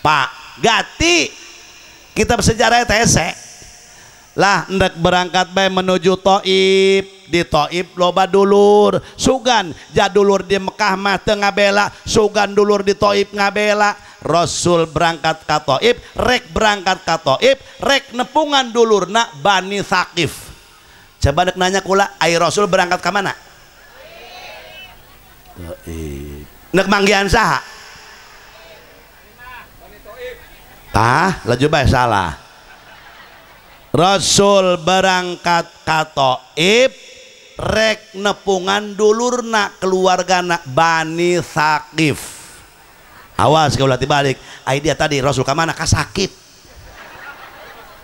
S1: Pak gati kitab sejarah teh hese. Lah nek berangkat bae menuju Taif. Di Taif loba dulur, sugan jadulur di Mekah mah teu ngabela, sugan dulur di Taif ngabela. Rasul berangkat ka Taif, rek berangkat ka Taif, rek nepungan dulurna Bani Thaqif. Coba dek nanya kula, ai Rasul berangkat ka mana? Taif. Nek manggihan saha? Tah, laju bae salah. Rasul berangkat ka Taif rek nepungan dulurna keluargana Bani Thaqif. Awas kaulah dibalik. Ai dia tadi Rasul ka mana? Ka Sakif.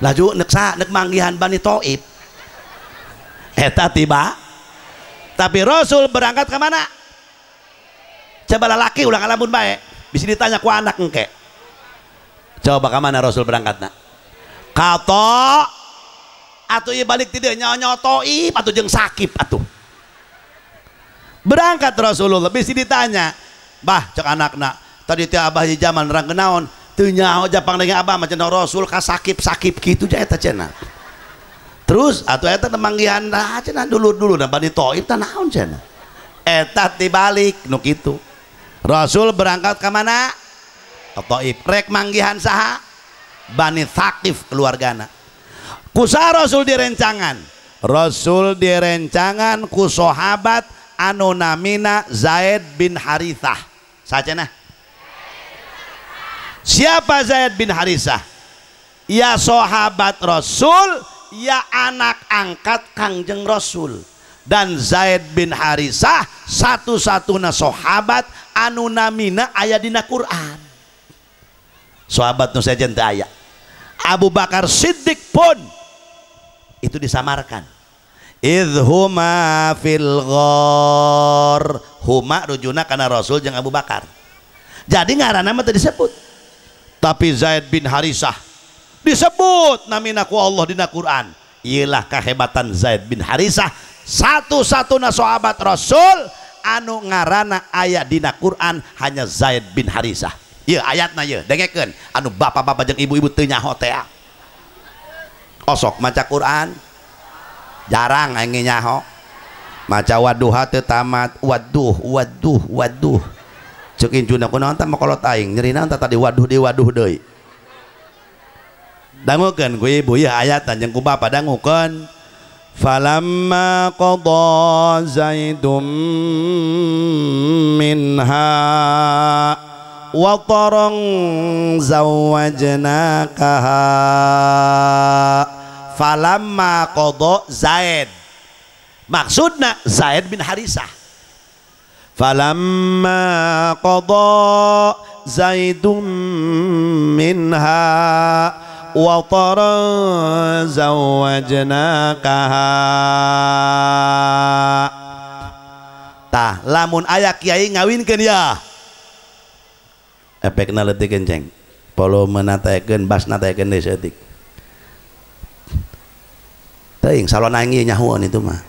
S1: Laju nek sa nek manggihan Bani Taif. Eta tiba. Tapi Rasul berangkat ke mana? Coba lalaki ulah ngalamun bae. Bisa ditanya ku anak engke. Coba ka mana Rasul berangkatna? Ka atuh ieu balik ti dieu nyawa-nyawa Taif atuh jeung Sakif atuh. Berangkat Rasulullah bisa ditanya, "Bah, cek anakna, tadi teh abah di zaman rang kenaon? Teu nyaho japang dengan abah mah cenah Rasul ka Sakif-Sakif kitu ja eta cenah." Terus atuh eta manggihan nah cenah dulur-dulur na Bani Taif tah naon cenah. Eta dibalik nu kitu. Rasul berangkat ka mana? Ka Taif. Rek manggihan saha? Bani Thaqif keluargana. Kusaha Rasul direncangan? Rasul direncangan ku sahabat anu namina Zaid bin Harithah. Saha cenah? Siapa Zaid bin Harithah? Ya sahabat Rasul, ya anak angkat Kangjeng Rasul. Dan Zaid bin Harithah satu-satunya sahabat anu namina aya dina Quran. Sahabat nu sejen teu aya. Abu Bakar Siddiq pun itu disamarkan. Idhuma fil ghar. Huma rujuna kana Rasul jeung Abu Bakar. Jadi ngaranna mah teu disebut. Tapi Zaid bin Harithah disebut namina ku Allah dina Quran. Iyalah kehebatan Zaid bin Harithah, satu-satunya sahabat Rasul anu ngaranna aya dina Quran hanya Zaid bin Harithah. Ieu ayatna ieu, dengekeun anu bapak-bapak jeung ibu-ibu teu nyaho teh. Osok maca Quran jarang aing nyaho. Maca waduha teu tamat, waduh waduh waduh. Ceuk incuna kunaon tah makolot aing, nyeri naon tah tadi waduh deui waduh deui. Dangukeun ku ibu ieu ayatna jeung ku bapak dangukeun. Falamma qada Zaidum minha wataran zawajnakaha. Falamma qada Zaid, maksudna Zaid bin Harithah. Falamma qada Zaidum minha wataran zawajnakaha. Tah lamun aya kiai ngawinkeun ya efekna leutik kenceng, volume nataekeun, bass nataekeun deui saeutik. Teuing salon aing ieu nyahoan itu mah.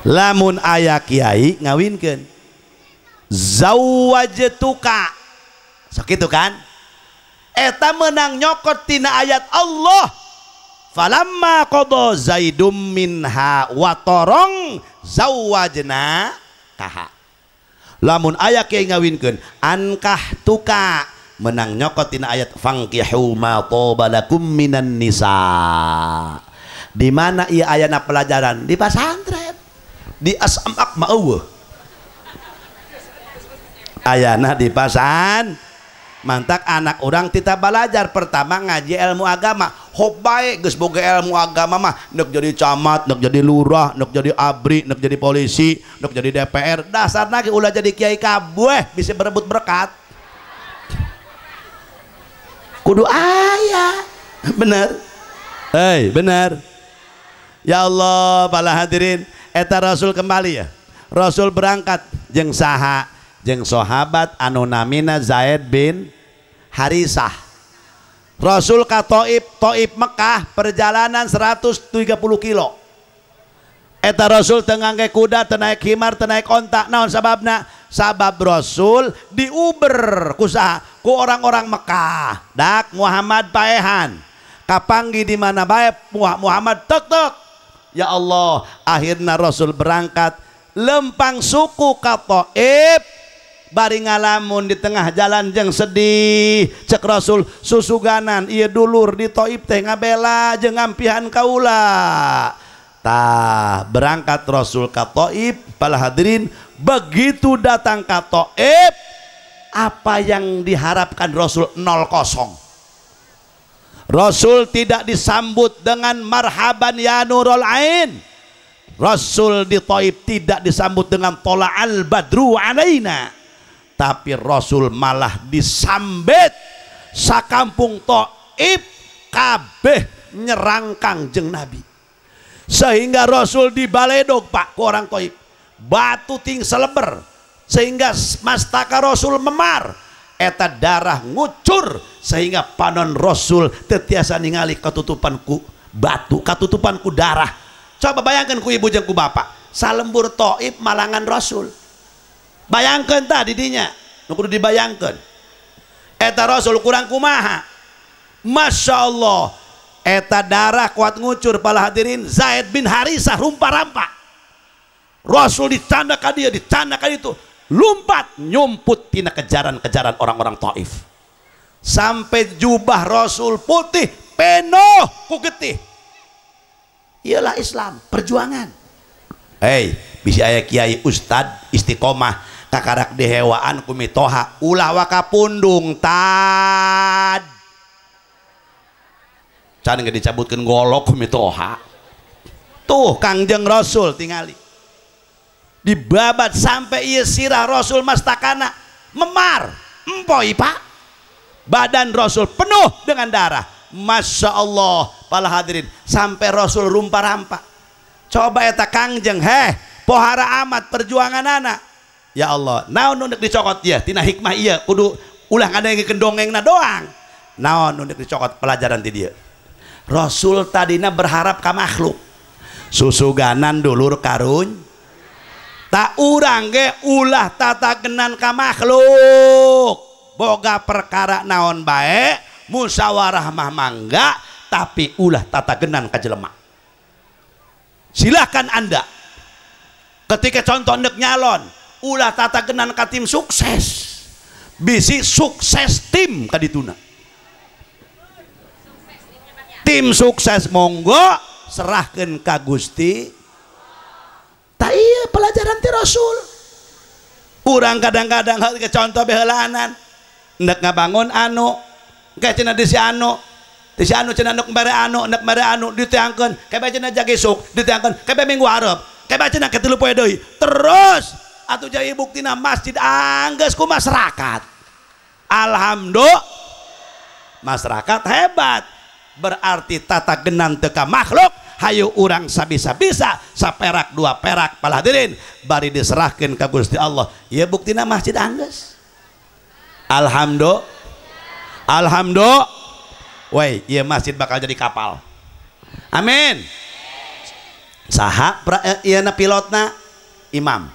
S1: Lamun aya kiai ngawinkeun zawajtuka, sok kitu kan? Eta menang nyokot tina ayat Allah. Falamma qada Zaidum minha watorong zawajna kaha. Lamun aya kiai ngawinkeun ankah tuka, menang nyokot tina ayat fangkihu ma toba lakum minan nisa. Di mana ieu ayana pelajaran? Di pasantren, di asamak mah eueuh. Ayana di pasan mantak anak orang tita belajar pertama ngaji ilmu agama. Hop bae geus boga ilmu agama mah nek jadi camat, nek jadi lurah, nek jadi abri, nek jadi polisi, nek jadi DPR. Dasarna ge ulah jadi kiai kabeh bisa berebut berkat. Kudu aya. Bener? Hei, bener. Ya Allah, para hadirin, eta Rasul kembali ya. Rasul berangkat jeung saha? Jeung sahabat anu namina Zaid bin Harisah. Rasul ka Taif, Taif Mekah, perjalanan 130 kilo. Eta Rasul teu ngangge kuda, teu naik himar, teu naik onta. Naon sababna? Sabab Rasul diuber ku saha? Ku orang-orang Mekah. Dak Muhammad paehan. Kapanggi di mana bae Muhammad tek tek. Ya Allah, akhirna Rasul berangkat lempang suku ka Taif, bari ngalamun di tengah jalan jeung sedih. Cek Rasul, susuganan ieu dulur di Taif teh ngabela jeung ngampihan kaula. Tah, berangkat Rasul ka Taif, para hadirin, begitu datang ka Taif, apa yang diharapkan Rasul 0-0. Rasul tidak disambut dengan marhaban ya nurul ain. Rasul di Taif tidak disambut dengan tola'al badru alaina. Tapi Rasul malah disambet sakampung Taif kabeh nyerang Kangjeng Nabi. Sehingga Rasul dibaledog Pak ku orang Taif. Batu ting seleber sehingga mastaka Rasul memar. Eta darah ngucur sehingga panon Rasul tetiasa ningali ketutupan ku batu, katutupan ku darah. Coba bayangkan ku ibu jeung ku bapak, salembur Taif malangan Rasul. Bayangkan tah didinya, nu kudu dibayangkan. Eta Rasul kurang kumaha? Masya Allah, eta darah kuat ngucur para hadirin. Zaid bin Harisah rumpa-rampa. Rasul dicanda ka dia, dicanda ka itu, lumpat nyumput tina kejaran-kejaran orang-orang Taif. Sampai jubah Rasul putih penuh ku getih. Iyalah Islam, perjuangan. Hei, bisa aya kiai ustad istiqomah kakarak dihewaan ku mitoha ulah waka pundung tad. Can geus dicabutkeun golok ku mitoha. Tuh Kangjeng Rasul tingali. Dibabat sampai ieu sirah Rasul mastakana memar, empoi Pak. Badan Rasul penuh dengan darah. Masya Allah para hadirin, sampai Rasul rumpa-rampa. Coba eta Kangjeng, heh, pohara amat perjuangan anak. Ya Allah, naon nu dicokot ieu tina hikmah ieu kudu ulah ngadengkeun dongengna doang. Naon nu dicokot pelajaran ti dieu. Rasul tadina berharap ka makhluk. Susuganan dulur karun. Tak urang ge ulah tatagenan ka makhluk. Boga perkara naon bae, musyawarah mah mangga, tapi ulah tatagenan ka jelema. Silakan Anda ketika contoh ndek nyalon, ulah tatagenan ka tim sukses. Bisi sukses tim ka dituna. Tim sukses monggo serahkeun ka Gusti. Tak iya pelajaran ti Rasul. Urang kadang-kadang ke contoh beheulanan ndek ngabangun anu, kayak cenah di si anu, di si anu cenah ndek mere anu, ndek mere anu diteangkeun, kayak cenah jagesuk diteangkeun, kayak minggu hareup, kayak cenah ke tilu poe deui. Terus atuh jadi buktina masjid anggeus ku masyarakat. Alhamdulillah masyarakat hebat. Berarti tata genan teka makhluk, hayu urang sabisa-bisa saperak dua perak para hadirin bari diserahkeun ka Gusti Allah. Ya buktina masjid anggeus. Alhamdulillah. Alhamdulillah. Woi, ieu masjid bakal jadi kapal. Amin. Saha ieu na pilotna? Imam.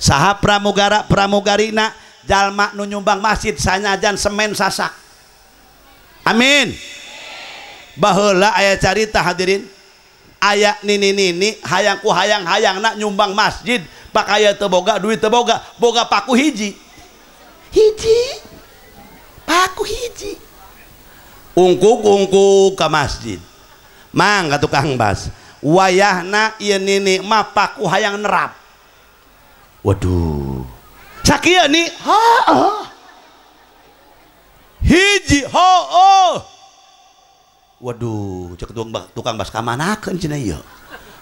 S1: Saha pramugara pramugarina? Jalma nu nyumbang masjid sanyajan semen sasak. Amin. Baheula aya carita hadirin, aya nini-nini hayang ku hayang-hayang nak nyumbang masjid, pakaya teu boga duit teu boga, boga paku hiji. Hiji. Paku hiji. Ungkuk-ungkuk ka masjid. Mang ka tukang bas. Wayahna ieu nini mah paku hayang nerap. Waduh. Sakieu ni, heuh. Hiji, heuh. Waduh, cek tukang bas kamanakeun cenah ieu.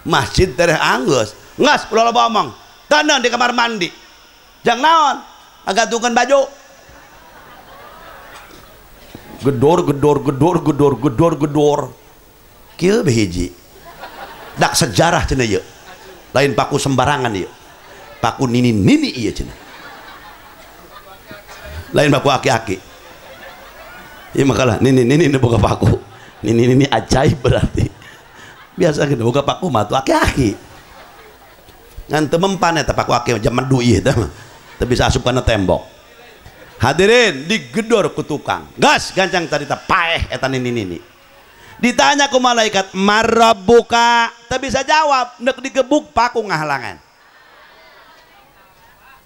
S1: Masjid tereh anggeus. Ngas ulah loba omong. Dandan di kamar mandi. Jang naon? Agantungkeun baju. Gedor gedor gedor gedor gedor gedor. Kieu be hiji. Dak sejarah cenah ieu. Lain paku sembarangan ieu. Paku nini-nini ieu cenah. Lain paku aki-aki. Ieu makalah nini-nini nu boga paku. Nini-nini ajaib berarti. Biasa gitu boga paku mah tuh aki-aki. Ngan teu mempan eta paku aki jaman du ieu teh mah. Teu bisa asup kana tembok. Hadirin digedor ku tukang. Gas gancang tadi teh paeh eta nini-nini. Ditanya ku malaikat, "Marabbuka?" Teu bisa jawab, nek digebuk paku ngahalangan.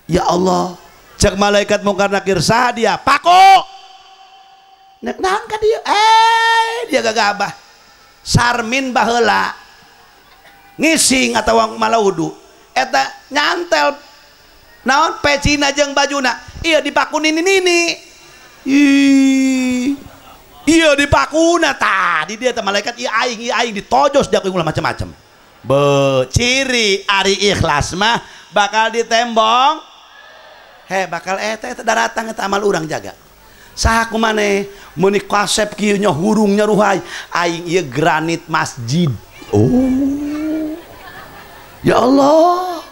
S1: Ya Allah, cek malaikat mungkar nakir saha dia? Paku. Nek naon ka dieu? Dia gagabah. Sarmin baheula ngising atawa malaudu. Eta nyantel naon pecina jeung bajuna. Iya dipaku nini-nini. Iya dipakuna tadi dia teh malaikat ieu aing ditojos dia ku ulah macam-macam. Ciri ari ikhlas mah bakal ditembong. He bakal eta eta daratang eta amal urang jaga. Saha ku maneh meuni kasep kieu nya hurung nya ruhai aing ieu granit masjid. Oh. Ya Allah.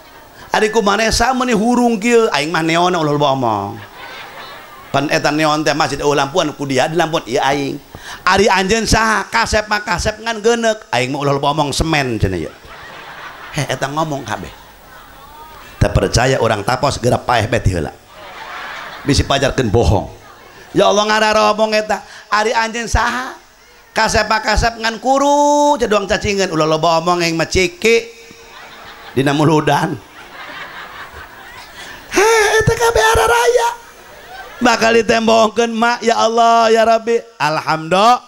S1: Ari ku maneh sa meuni hurung kieu aing mah neon ulah loba omong. Pan eta neon teh masjid eueuh lampuan ku dia di lampuan ieu aing. Ari anjeun saha kasep mah kasep ngan geuneuk aing mah ulah loba omong semen cenah ieu. Heh eta ngomong kabeh. Teu percaya urang tapos geura paeh bae ti heula. Bisi pajarkeun bohong. Ya Allah ngararomong eta. Ari anjeun saha kasep mah kasep ngan kuru ceduang cacingeun ulah loba omong aing mah ciki dina muludan. Heh eta kabeh araraya. Bakal ditembongkeun mak ya Allah ya Rabbi. Alhamdulillah.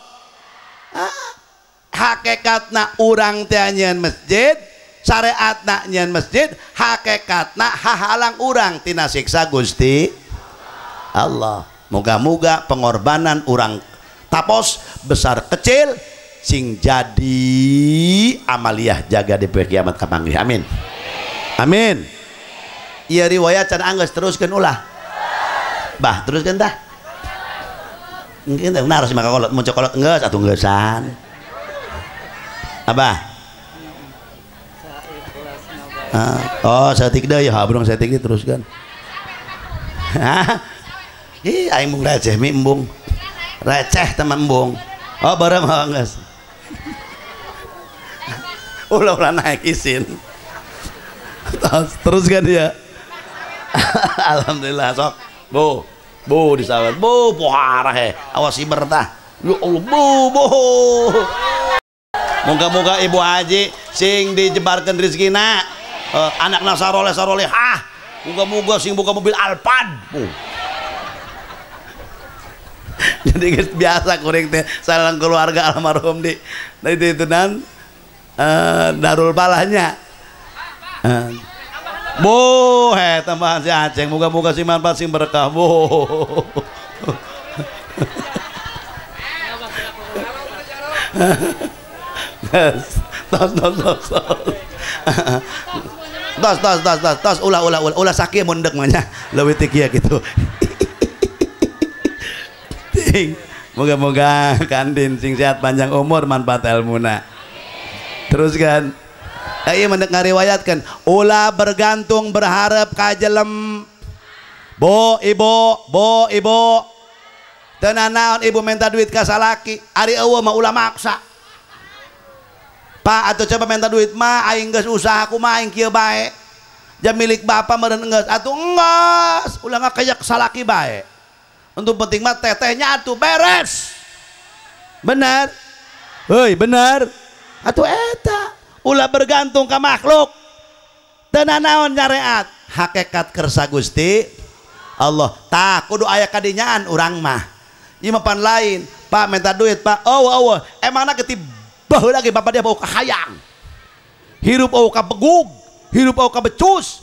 S1: Hakikatna urang teh nyieun masjid, syariatna nyieun masjid, hakikatna hahalang urang tina siksa Gusti Allah. Moga-moga pengorbanan urang tapos besar kecil sing jadi amaliyah jaga di poe kiamat kapanggih. Amin. Amin. Ieu riwayat can anggeus teruskeun ulah. Bah teruskeun tah. Mungkin teh naros maka kolot mun kolot geus atuh geusan. Abah. Oh, saeutik deui ya, habrung saeutik deui teruskeun. Hah? Ih, aing mung receh mi embung. Receh teman embung. Oh, bareng geus. Ulah-ulah naik isin. Teruskan dia. Alhamdulillah sok. Bu, bu disawat. Bu, poharah he. Awas siber tah. Ya Allah, bu, bu. Moga-moga Ibu Haji sing dijebarkeun rezekina. Anakna saroleh sarolehah. Moga-moga sing buka mobil Alphard. Bu. Jadi geus biasa kuring teh salang keluarga almarhum di itu nan Darul Palahnya. Bu, he tambahan si Aceng, moga-moga sing manfaat sing berkah, bu. Tos tos tos tos tos tos tos tos ulah ulah ulah ulah sakit mundek mah nya leuwih ti kieu kitu. Moga-moga kandin sing sehat panjang umur manfaat ilmuna. Terus kan ieu mendek ngariwayatkeun ulah bergantung berharap ka jelem. Bo ibu, bo ibu. Teu nanaon ibu minta duit ka salaki, ari eueuh mah ulah maksa. Pak atuh coba minta duit mah aing geus usaha kumaha aing kieu bae. Jam milik bapak meureun geus atuh enggeus, ulah ngakayak salaki bae. Untuk penting mah tetehnya atuh beres. Benar? Heuy, benar. Atuh eta ulah bergantung ka makhluk. Teu nanaon nyareat, hakikat kersa Gusti Allah. Tah kudu aya kadinyaan urang mah. Ieu mah pan lain. Pak minta duit, Pak. Oh, oh, emangna getih baheula ge bapak dia bau kahayang. Hirup eueuh ka begug, hirup eueuh ka becus.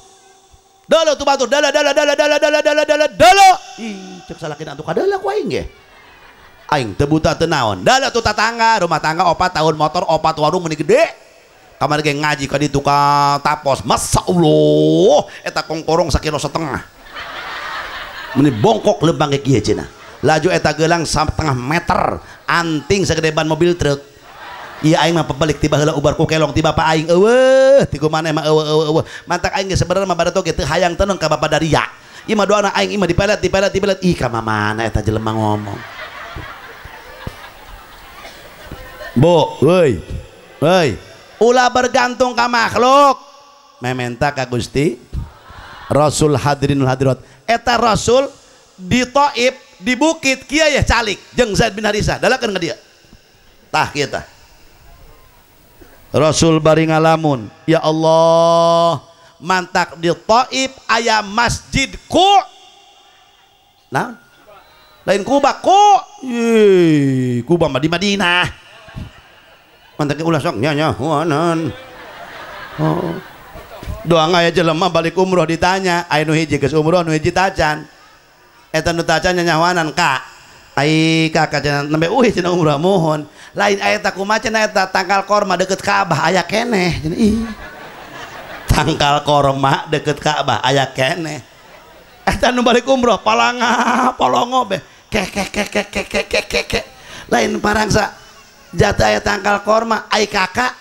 S1: Dala tuh batur, dala dala dala dala dala dala dala dala. Ih, cek salakina atuh kadala ku aing ge. Aing teu buta teu naon. Dala tuh tatangga, rumah tangga 4 tahun motor 4 warung meuni gede. Kamari ge ngaji ka ditu ka tapos. Masya Allah, eta kongkorong sakilo setengah. Meuni bongkok lempang ge kieu cenah. Laju eta gelang setengah meter anting segede ban mobil truk. Iya aing mah pebalik tiba heula ubar ku kelong ti bapa aing eueuh ti kumaneh mah eueuh eueuh eueuh. Mantak aing ge sebenarnya mah bareto ge teu hayang teneng ka bapa daria. Ieu mah doana aing ieu mah dipelet dipelet dipelet ih ka mamana eta jelema ngomong. Bu, euy. Euy, ulah bergantung ka makhluk. Mementa ka Gusti Rasul hadirin hadirat. Eta Rasul di Taif di bukit kieu ya calik jeung Zaid bin Haritsah. Dalakeun ka dia. Tah kieu tah. Rasul bari ngalamun, ya Allah, mantak di Taif aya masjidku. Nah, lain Kuba ku. Ih, Kuba mah di Madinah. Mantak ulah sok nya nyahoanan. Oh. Doang aya jelema balik umroh ditanya, aya nu hiji geus umroh nu hiji tacan. Eta nu tacan nyahoanan ka. Ai kakak cenah nembe uih cenah umroh mohon. Lain aya ta kumaha cenah eta tangkal korma deket Ka'bah aya keneh cenah ih. Tangkal korma deket Ka'bah aya keneh. Eta nu balik umroh palanga polongo be kek kek kek kek kek kek kek kek. Lain parangsa jatuh aya tangkal korma ai kakak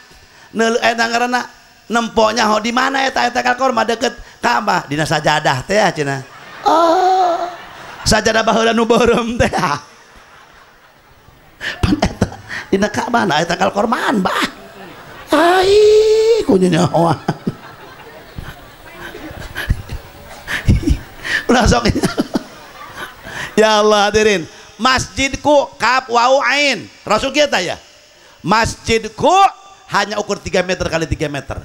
S1: neuleuh eta ngaranna nemponya ho di mana eta aya tangkal korma deket Ka'bah dina sajadah teh cenah. Oh. Sajadah baheula nu beureum teh. Pan eta dina Ka'bah na eta tangkal kormaan bah. Ai kunya nyahoan. Ulah sok. Ya Allah hadirin, masjidku kaf wau ain. Rasul kita ya. Masjidku hanya ukur 3 meter kali 3 meter.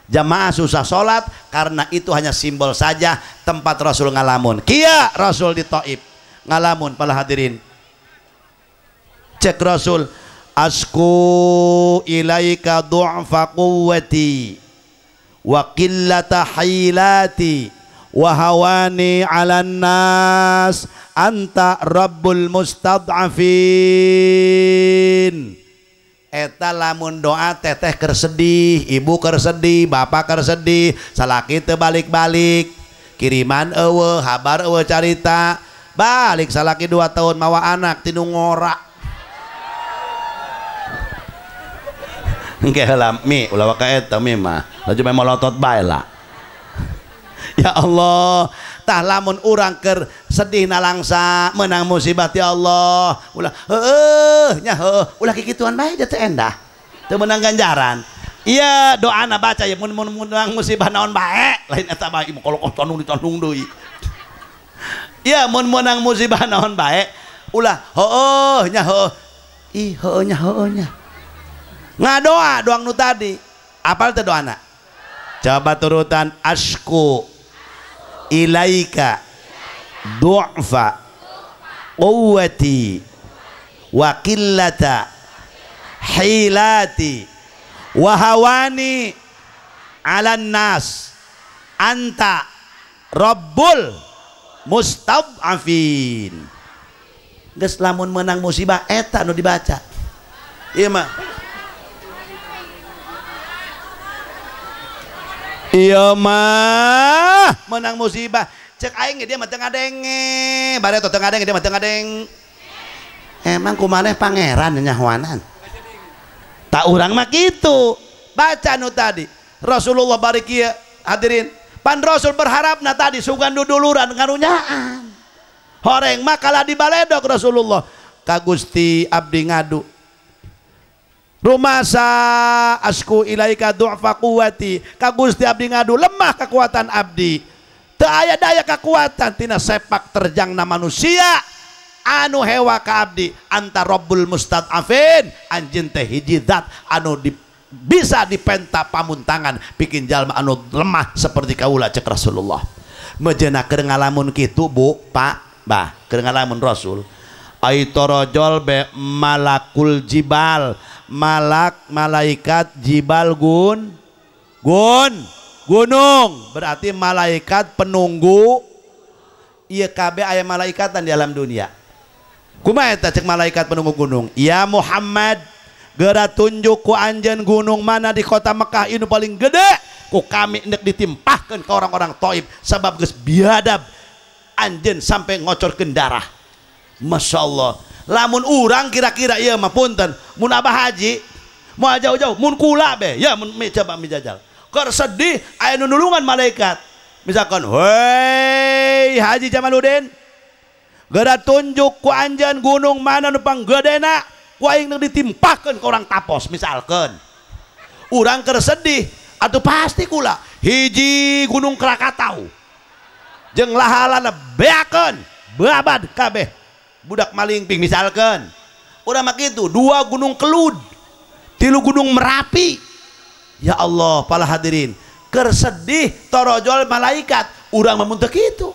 S1: Jamaah susah sholat karena itu hanya simbol saja tempat Rasul ngalamun. Kia Rasul di Taif ngalamun para hadirin. Cek Rasul, asku ilaika du'fa quwwati wa qillata hilati wa hawani 'alan nas anta rabbul mustad'afin. Eta lamun doa teteh keur sedih, ibu keur sedih, bapak keur sedih, salaki teu balik-balik, kiriman eueuh, habar eueuh carita, balik salaki 2 tahun mawa anak tinu ngora. Engke heula mi ulah waka eta mi mah, laju meh molotot bae lah. Ya Allah, tah lamun urang keur sedih nalangsa menang musibah ya Allah, ulah heueuh nya heueuh, ulah kikituan bae teh endah. Teu meunang ganjaran. Iya doana baca ya mun menang musibah naon bae, lain eta bae kolok tandung ditandung deui. Iya mun menang musibah naon bae, ulah heueuh nya heueuh. Ih heueuh nya heueuh nya. Ngadoa doang nu tadi. Apal teh doana? Coba turutan asku ilaika du'fa quwwati wa qillata hilati wa hawani 'alan nas anta rabbul mustad'afin. Geus lamun menang musibah eta nu dibaca. Ieu mah iya mah menang musibah cek aing dia mah teu ngadenge bareto teu ngadenge dia mah teu ngadeng. Emang kumaneh pangeran nyahoanan tak urang mah kitu. Baca nu tadi Rasulullah bari kieu hadirin pan Rasul berharapna tadi sugan duduluran ngarunyaan horeng mah kalah dibaledog Rasulullah ka Gusti abdi ngadu rumasa asku ilaika du'fa quwwati ka Gusti abdi ngadu lemah kekuatan abdi teu aya daya kekuatan tina sepak terjangna manusia anu hewa ka abdi anta rabbul mustad'afin anjeun teh hiji zat anu bisa dipenta pamuntangan bikin jalma anu lemah seperti kaula cek Rasulullah. Mejeuna keur ngalamun kitu Bu Pak Bah keur ngalamun Rasul ai torojol be malakul jibal malak malaikat jibal gun gun gunung berarti malaikat penunggu. Ieu kabeh aya malaikatan di alam dunia. Kumaha eta cek malaikat penunggu gunung? Ya Muhammad geura tunjuk ku anjeun gunung mana di kota Mekah ini paling gede ku kami endek ditimpahkeun ka orang-orang Taif sabab geus biadab anjeun sampai ngocorkeun darah. Masya Allah. Lamun urang kira-kira ieu mah punten, mun Abah Haji mau jauh-jauh mun kula be ya mun coba mijajal. Keur sedih aya nu nulungan malaikat. Misalkan, "Hei Haji Jamaluddin, geura tunjuk ku anjeun gunung mana nu panggedena, ku aing nu ditimpakeun ka urang Tapos." Misalkan. Urang keur sedih atuh pasti kula hiji Gunung Krakatau jeung lahalana beakeun babad kabeh budak malingping misalkan. Urang mah kitu, 2 gunung Kelud, 3 gunung Merapi. Ya Allah, para hadirin, keur sedih torojol malaikat, urang mah mun teu kitu.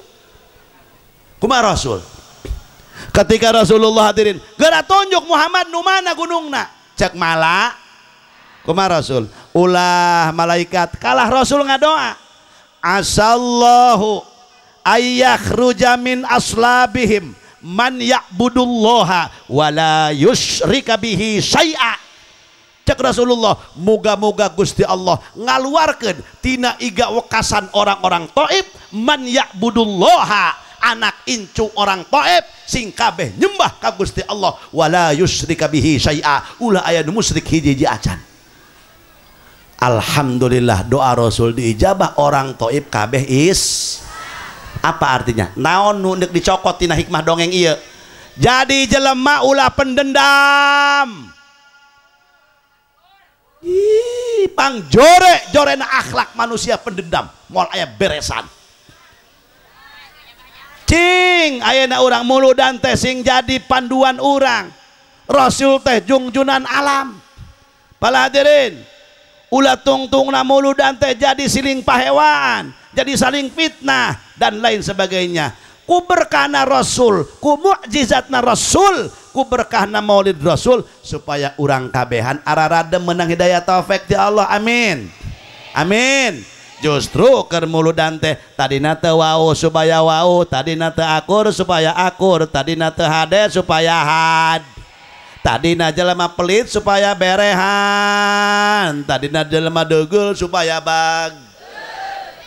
S1: Kumaha Rasul? Ketika Rasulullah hadirin, geura tunjuk Muhammad nu mana gunungna? Cek mala. Kumaha Rasul? Ulah malaikat kalah Rasul ngadoa. Asallahu ayyakhruja min aslabihim man ya'budullaha wala yusyrika bihi syai'a. Cek Rasulullah, moga-moga Gusti Allah ngaluarkeun tina iga wekasan orang-orang Taif man ya'budullaha, anak incu orang Taif sing kabeh nyembah ka Gusti Allah wala yusyrika bihi syai'a, ulah aya nu musyrik hiji-hiji acan. Alhamdulillah doa Rasul diijabah, orang Taif kabeh is. Apa artinya? Naon nu deuk dicokot tina hikmah dongeng ieu? Jadi jelema ulah pendendam. Ih, pangjore jorena akhlak manusia pendendam, moal aya beresan. Cing ayeuna urang muludan teh sing jadi panduan urang. Rasul teh jungjunan alam. Para hadirin, ulah tungtungna muludan teh jadi siling pahewaan, jadi saling fitnah dan lain sebagainya. Ku berkahna Rasul, ku mukjizatna Rasul, ku berkahna maulid Rasul supaya urang kabehan ararada menang hidayah taufik ti Allah. Amin. Amin. Justru keur muludan teh tadina teu wau supaya wau, tadina teu akur supaya akur, tadina teu hade supaya had. Tadina jelema pelit supaya berehan, tadina jelema degeul supaya bag.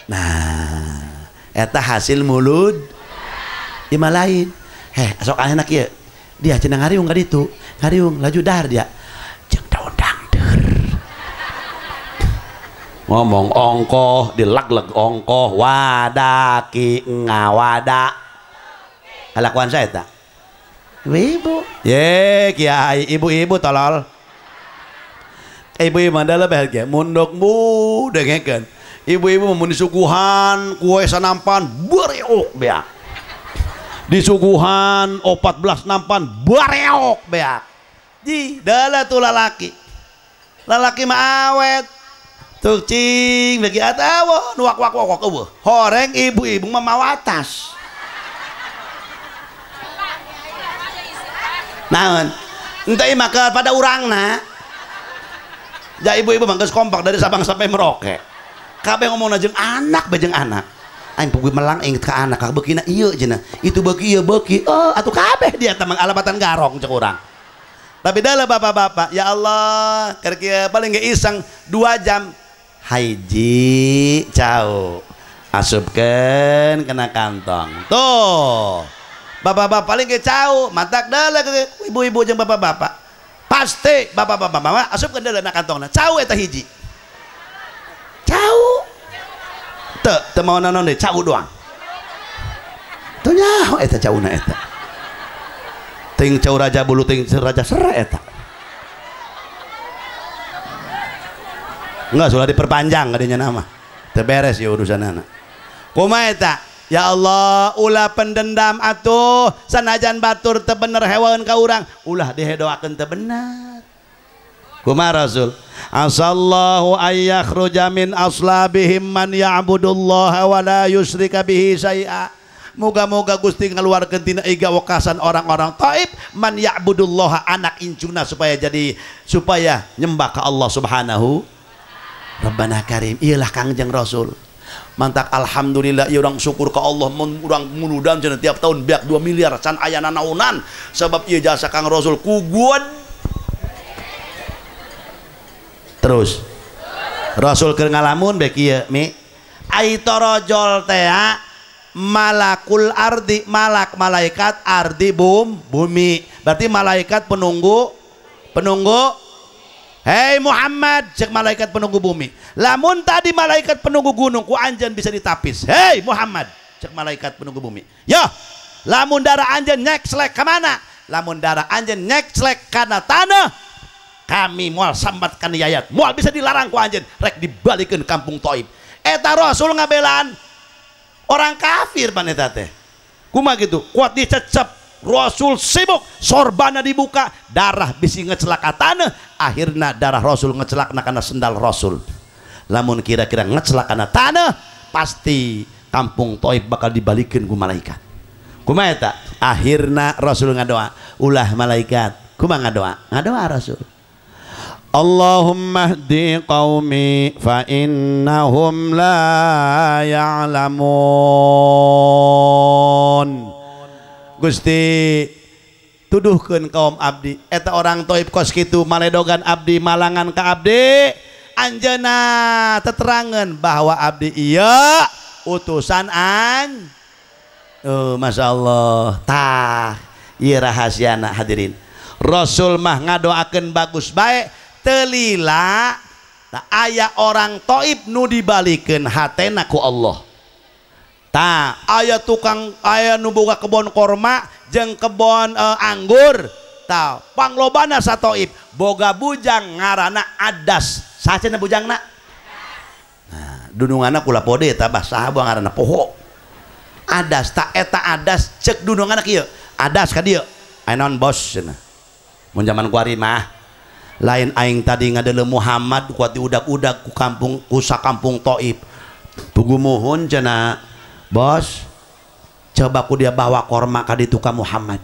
S1: Nah, eta hasil mulud ima lain. Heh, sok anak ieu. Dia cenah ngariung ka ditu, ngariung laju dahar dia. Jeung daun dangdeur. Ngomong ongkoh, dilag-leg ongkoh, wadaki ngawada. Kalakuan saya eta. Ibu-ibu. Ye, kiai ibu-ibu tolol. Ibu-ibu adalah bahagia, mundok mu dengekeun. Ibu-ibu mun disuguhan kue sanampan bareok beak. Disuguhan 14 nampan bareok beak. Ji, dalah tuh lalaki. Lalaki mah awet. Tuh cing bagi atawa nu wak wak wak eueuh. Horeng ibu-ibu mah mawatas. Naon? Entah maka pada urangna. Ja ibu-ibu mah geus kompak dari Sabang sampai Merauke. Kabeh ngomongna jeung anak bae jeung anak. Aing puguh melang inget ka anak, ka beukina ieu cenah. Itu beuki ieu beuki. Oh, atuh kabeh dia teh alabatan garong cek urang. Tapi dalah bapak-bapak, ya Allah, keur kieu paling ge iseng 2 jam. Haiji cau. Asupkeun kena kantong. Tuh. Bapak-bapak paling ge cau, matak dalah ibu-ibu jeung bapak-bapak. Pasti bapak-bapak mama asupkeun deuleu na kantongna. Cau eta hiji. Cau. Teu teu mau naon deui, cau doang. Teu nyaho eta cauna eta. Ting cau raja bulu ting raja sere eta. Enggak, sudah diperpanjang kadinya nama. Teu beres ya urusanana. Kumaha eta? Ya Allah, ulah pendendam atuh, sanajan batur teu bener hewaeun ka urang, ulah dihedoakeun teu bener. Kumaha Rasul? Asallahu ayyakhruja min aslabihim man ya'budullaha wa la yusyrika bihi syai'a. Moga-moga Gusti ngaluarkeun tina iga wekasan orang-orang Taif man ya'budullaha, anak incuna supaya jadi supaya nyembah ka Allah Subhanahu Rabbana Karim. Iyalah Kangjeng Rasul. Mantak alhamdulillah ieu urang syukur ka Allah mun urang muludan cenah tiap tahun beak 2 miliar can aya nanaonan sebab ieu jasa Kang Rasul kuguan. Terus Rasul keur ngalamun bae kieu mi ai torojol teh Malakul ardi, malak malaikat, ardi bumi. Berarti malaikat penunggu Hei Muhammad, cek malaikat penunggu bumi. Lamun tadi malaikat penunggu gunung ku anjeun bisa ditapis. Hei Muhammad, cek malaikat penunggu bumi. Yo, lamun darah anjeun nyekslek ka mana? Lamun darah anjeun nyekslek kana tanah, kami moal sambat kana yayat. Moal bisa dilarang ku anjeun, rek dibalikeun kampung Thaif. Eta Rasul ngabelaan orang kafir pan eta teh. Kumaha gitu? Kuat dicecep. Rasul sibuk, sorbana dibuka, darah bisi ngecelak ka tanah, akhirna darah Rasul ngecelakna kana sendal Rasul. Lamun kira-kira ngecelak kana tanah, pasti kampung Thaif bakal dibalikeun ku malaikat. Kumaha eta? Akhirna Rasul ngadoa, ulah malaikat. Kumaha ngadoa? Ngadoa Rasul.
S2: Allahumma hdi qaumi fa innahum la ya'lamun.
S1: Gusti tuduhkeun kaum abdi eta orang Thaif kos kitu maledogan abdi malangan ka abdi anjeunna teterangan bahwa abdi ieu utusan an. Oh, Masya Allah, tah ieu rahasiana hadirin. Rasul mah ngadoakeun bagus bae telila tah aya orang Thaif nu dibalikeun hatena ku Allah. Tah aya tukang aya nu boga kebon korma jeung kebon anggur. Tah panglobana sa Thaif boga bujang ngaranna Adas. Saha cenah bujangna? Nah, dununganna kula pode eta bah saha buang ngaranna poho. Adas tak eta Adas cek dununganna kieu. Adas ka dieu. Aya naon bos cenah. Mun jaman kuari mah lain aing tadi ngadeuleu Muhammad kuat diudag-udag ku kampung ku sakampung Thaif. Pugu muhun cenah. Bos, coba ku dia bawa korma ka ditu ka Muhammad.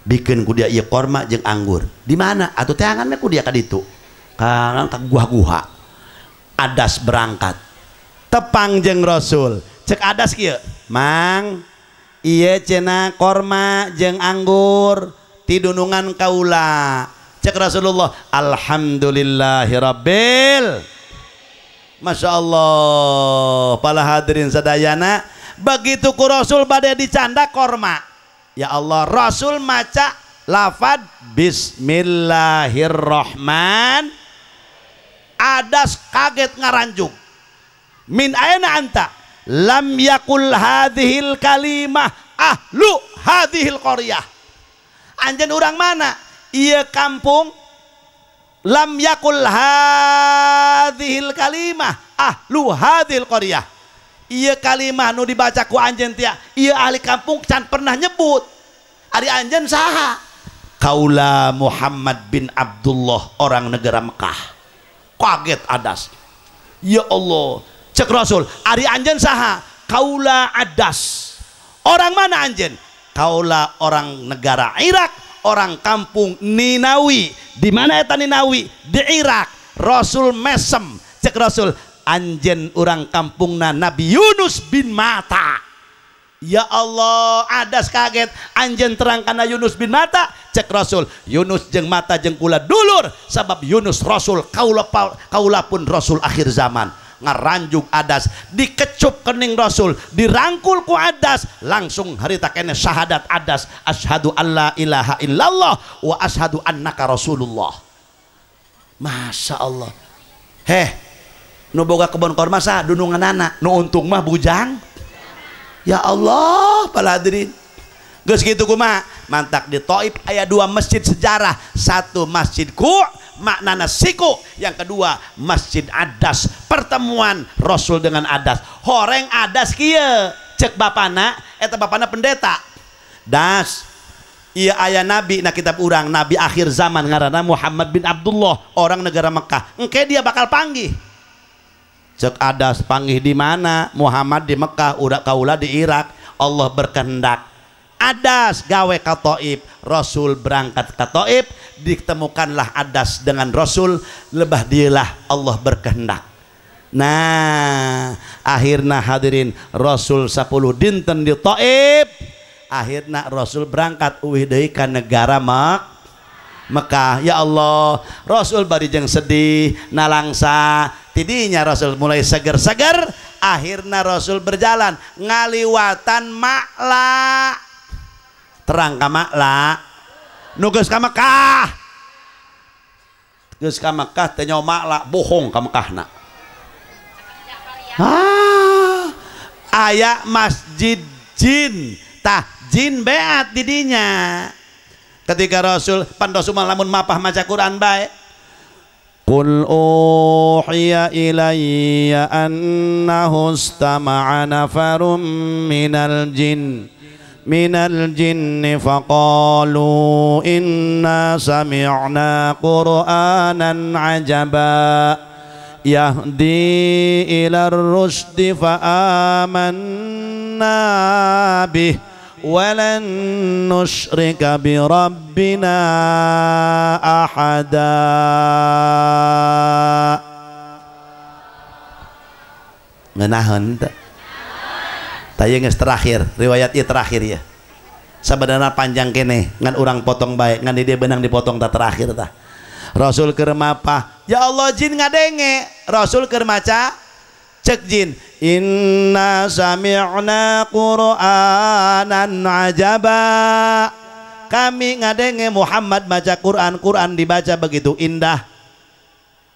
S1: Bikin ku dia ieu korma jeung anggur. Di mana? Atuh teangan ku dia ka ditu. Ka guha-guha. Adas berangkat.
S2: Tepang jeung Rasul. Cek Adas kieu, "Mang, ieu cenah korma jeung anggur ti dunungan kaula." Cek Rasulullah, "Alhamdulillahirabbil."
S1: Masya Allah, para hadirin sadayana, begitu ku Rasul bade dicanda korma. Ya Allah, Rasul maca lafad Bismillahirrahman. Adas kaget ngaranjuk. Min aina anta? Lam yakul hadhil kalimah ahlu hadhil qaryah. Anjeun urang mana? Ieu kampung. Lam yakul hadhil kalimah ahlu hadhil qaryah. Ieu kalimah nu dibaca ku anjeun tia, ieu ahli kampung can pernah nyebut. Ari anjeun saha?
S2: Kaula Muhammad bin Abdullah, orang negara Mekah.
S1: Kaget Adas. Ya Allah, cek Rasul, ari anjeun saha? Kaula Adas. Orang mana anjeun? Kaula orang negara Irak, orang kampung Ninawi. Di mana eta Ninawi? Di Irak. Rasul mesem, cek Rasul, anjeun urang kampungna Nabi Yunus bin Mata. Ya Allah, Adas kaget. Anjeun terang kana Yunus bin Mata. Cek Rasul, Yunus jeung Mata jeung kula dulur, sabab Yunus Rasul, kaula pun Rasul akhir zaman. Ngaranjug Adas, dikecup kening Rasul, dirangkul ku Adas, langsung harita kene syahadat Adas, asyhadu alla ilaha illallah wa asyhadu annaka Rasulullah. Masya Allah. Heh, nu boga kebon korma sah dununganana, nu untung mah bujang. Ya Allah, para hadirin. Geus kitu kumaha? Mantak di Thaif aya dua masjid sejarah. Satu Masjid Ku, maknana siku. Yang kedua Masjid Adas, pertemuan Rasul dengan Adas. Horeng Adas kieu, cek bapana, eta bapana pendeta. Das, ieu aya nabi na kitab urang, nabi akhir zaman ngaranna Muhammad bin Abdullah, orang negara Mekah. Engke dia bakal panggih. Cek Adas panggih di mana? Muhammad di Mekah, urak kaula di Irak. Allah berkehendak Adas gawe ka Thaif, Rasul berangkat ke Thaif, ditemukanlah Adas dengan Rasul, lebah dialah Allah berkehendak. Nah, akhirnya hadirin Rasul 10 dinten di Thaif, akhirnya Rasul berangkat uih deui ka negara Mekah. Ya Allah, Rasul bari jeung sedih, nalangsa, tidinya Rasul mulai seger-seger, Akhirna Rasul berjalan ngaliwatan Makla. Terang ka Makla. Nu geus ka Mekah. Geus ka Mekah teh nyaho Makla, bohong ka Mekahna. Ah, aya masjid jin. Tah jin beat di dinya. Ketika Rasul pan Rasul lamun mapah maca Quran bae. Qul uhiya ilayya annahu istama'a nafarum minal jinni faqalu inna sami'na qur'anan ajaba yahdi ila rusdi fa'amanna bih walan nusyrika bi rabbina ahada. Ngeunaheun teh tah geus terakhir riwayat ieu terakhir ya. Sabenerna panjang keneh ngan urang potong bae ngan di dieu beunang dipotong tah terakhir tah. Rasul keur mapah, ya Allah jin ngadenge. Rasul keur maca cek jin, inna sami'na qur'anan ajaba. Kami ngadenge Muhammad maca Quran, Quran dibaca begitu indah.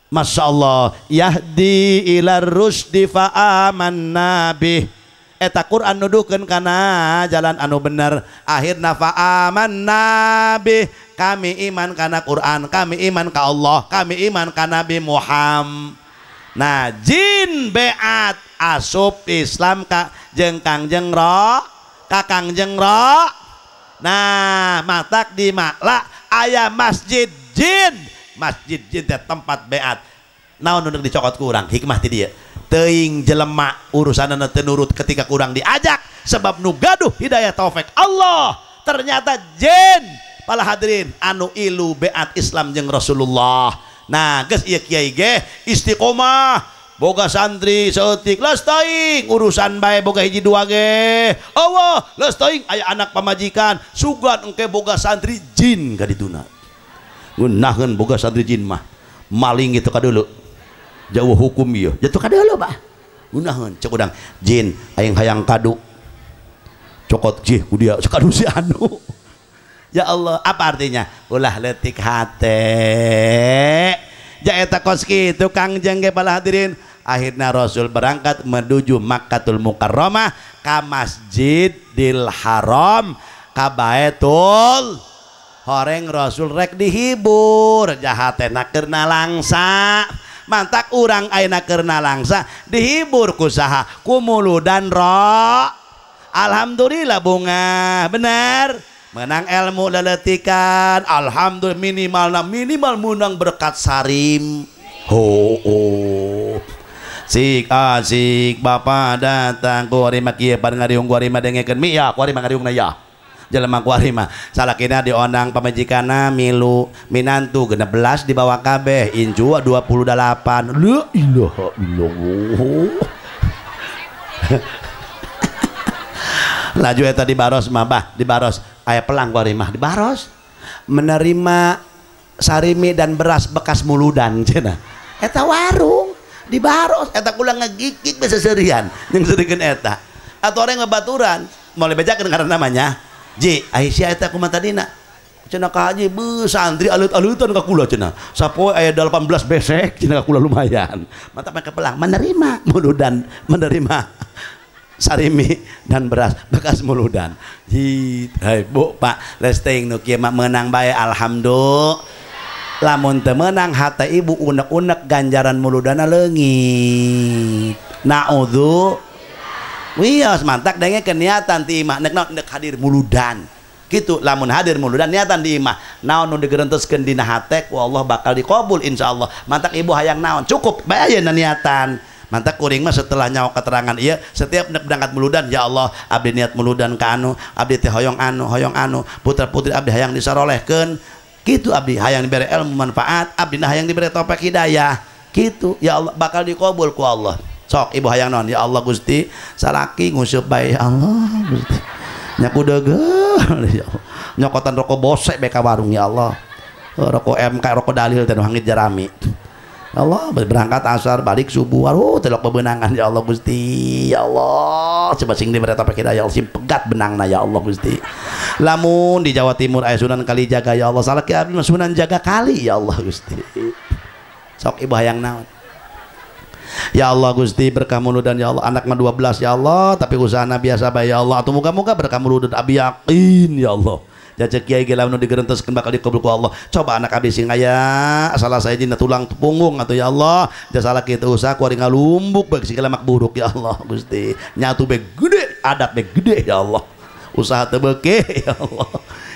S1: Masya Allah, yahdi ila rusdi fa'amanna bih. Eta Quran nuduhkeun kana jalan anu bener. Akhirna fa'amanna bih. Kami iman kana Quran, kami iman ka Allah, kami iman ka Nabi Muhammad. Nah jin beat asup Islam ka jeung Kangjeng Ro, ka Kangjeng Ro. Nah matak di Makla aya masjid jin. Masjid jin teh tempat beat. Naon nu dicokot ku urang hikmah ti dieu. Teuing jelema urusanana teu nurut ketika kurang diajak sebab nu gaduh hidayah taufik Allah. Ternyata jin pala hadirin anu ilu beat Islam jeung Rasulullah. Nah geus ieu kiai ge istiqomah boga santri saeutik leus teuing urusan bae boga hiji dua ge. Allah leus teuing aya anak pamajikan sugan engke boga santri jin ka dituna. Ngeunaheun boga santri jin mah maling gitu ka dulu. Jauh hukum ieu jatuh ka dulu bah. Ngeunaheun cek urang jin aing hayang kadu. Cokot jih ku dia kadu si anu. Ya Allah, apa artinya? Ulah letik hate. Ja eta kos kitu Kangjeng ge pala hadirin. Akhirnya Rasul berangkat menuju Makkatul Mukarramah ka Masjidil Haram ka Baitul. Horeng Rasul rek dihibur jahatena keur nalangsa. Mantak urang ayeuna keur nalangsa dihibur ku saha? Ku muludan ro. Alhamdulillah bunga, bener. Menang ilmu leletikan, alhamdulillah minimal minimal menang berkat sarim. Ho oh. Sik asik bapak datang kuari mah kieu pan ngariung kuari mah dengekeun mi ya kuari mah ngariungna ya. Jelema kuari mah salakina diondang pamajikanna milu minantu 16 dibawa kabeh incu 28. La ilaha illallah. Laju eta di baros mah bah, di baros aya pelang kuari mah di baros menerima sarimi dan beras bekas muludan cenah. Eta warung di baros eta kula ngegigig beseseurian jeung seurikeun eta. Atuh orang ngebaturan moal bejakeun karena namanya Ji, Aisyah eta kumaha tadina? Cenah ka haji beuh santri alut-alutan ka kula cenah. Sapoe aya 18 besek cenah ka kula lumayan. Mata make pelang menerima muludan, menerima sarimi dan beras bekas muludan. Hai bu pak lesteng nu kieu mah meunang bae alhamdulillah. Lamun teu meunang hate ibu unek-unek ganjaran muludana leungit. Naudzu wios mantak denge keniatan ti imah nek naon nek hadir muludan. Kitu lamun hadir muludan niatan di imah naon nu digerenteskeun dina hate ku Allah bakal dikabul insyaallah. Mantak ibu hayang naon cukup bae ayeuna niatan. Mantak kuring mah setelah nyawa keterangan iya setiap nek berangkat muludan ya Allah abdi niat muludan ka anu abdi teh hoyong anu putra putri abdi hayang disarolehkeun kitu abdi hayang dibere ilmu manfaat abdi nah hayang dibere taufik hidayah kitu ya Allah bakal dikabul ku Allah. Sok ibu hayang naon ya Allah Gusti salaki nguseup bae ya Allah Gusti nyaku deugeuh ya Allah nyokotan rokok bosek bae ka warung ya Allah rokok MK rokok dalil teh nu hangit jarami. Allah berangkat asar balik subuh aduh telok bebenangan ya Allah Gusti ya Allah coba sing diberi topik ya Allah sing pegat benangna ya Allah Gusti lamun di Jawa Timur aya Sunan Kalijaga ya Allah salah ki abdi Sunan Jaga Kali ya Allah Gusti sok ibu hayang naon ya Allah Gusti berkah muludan ya Allah anak mah 12 ya Allah tapi usahana biasa bae ya Allah atuh muga-muga berkah muludan abi yakin ya Allah jajak kiai ge lamun digerenteskeun bakal dikabul ku Allah coba anak abdi sing aya salah saya dina tulang punggung atuh ya Allah jasa kitu usaha ku ari ngalumbuk bae segala mak buruk ya Allah Gusti nyatu be gede adat be gede ya Allah usaha teu beuki ya Allah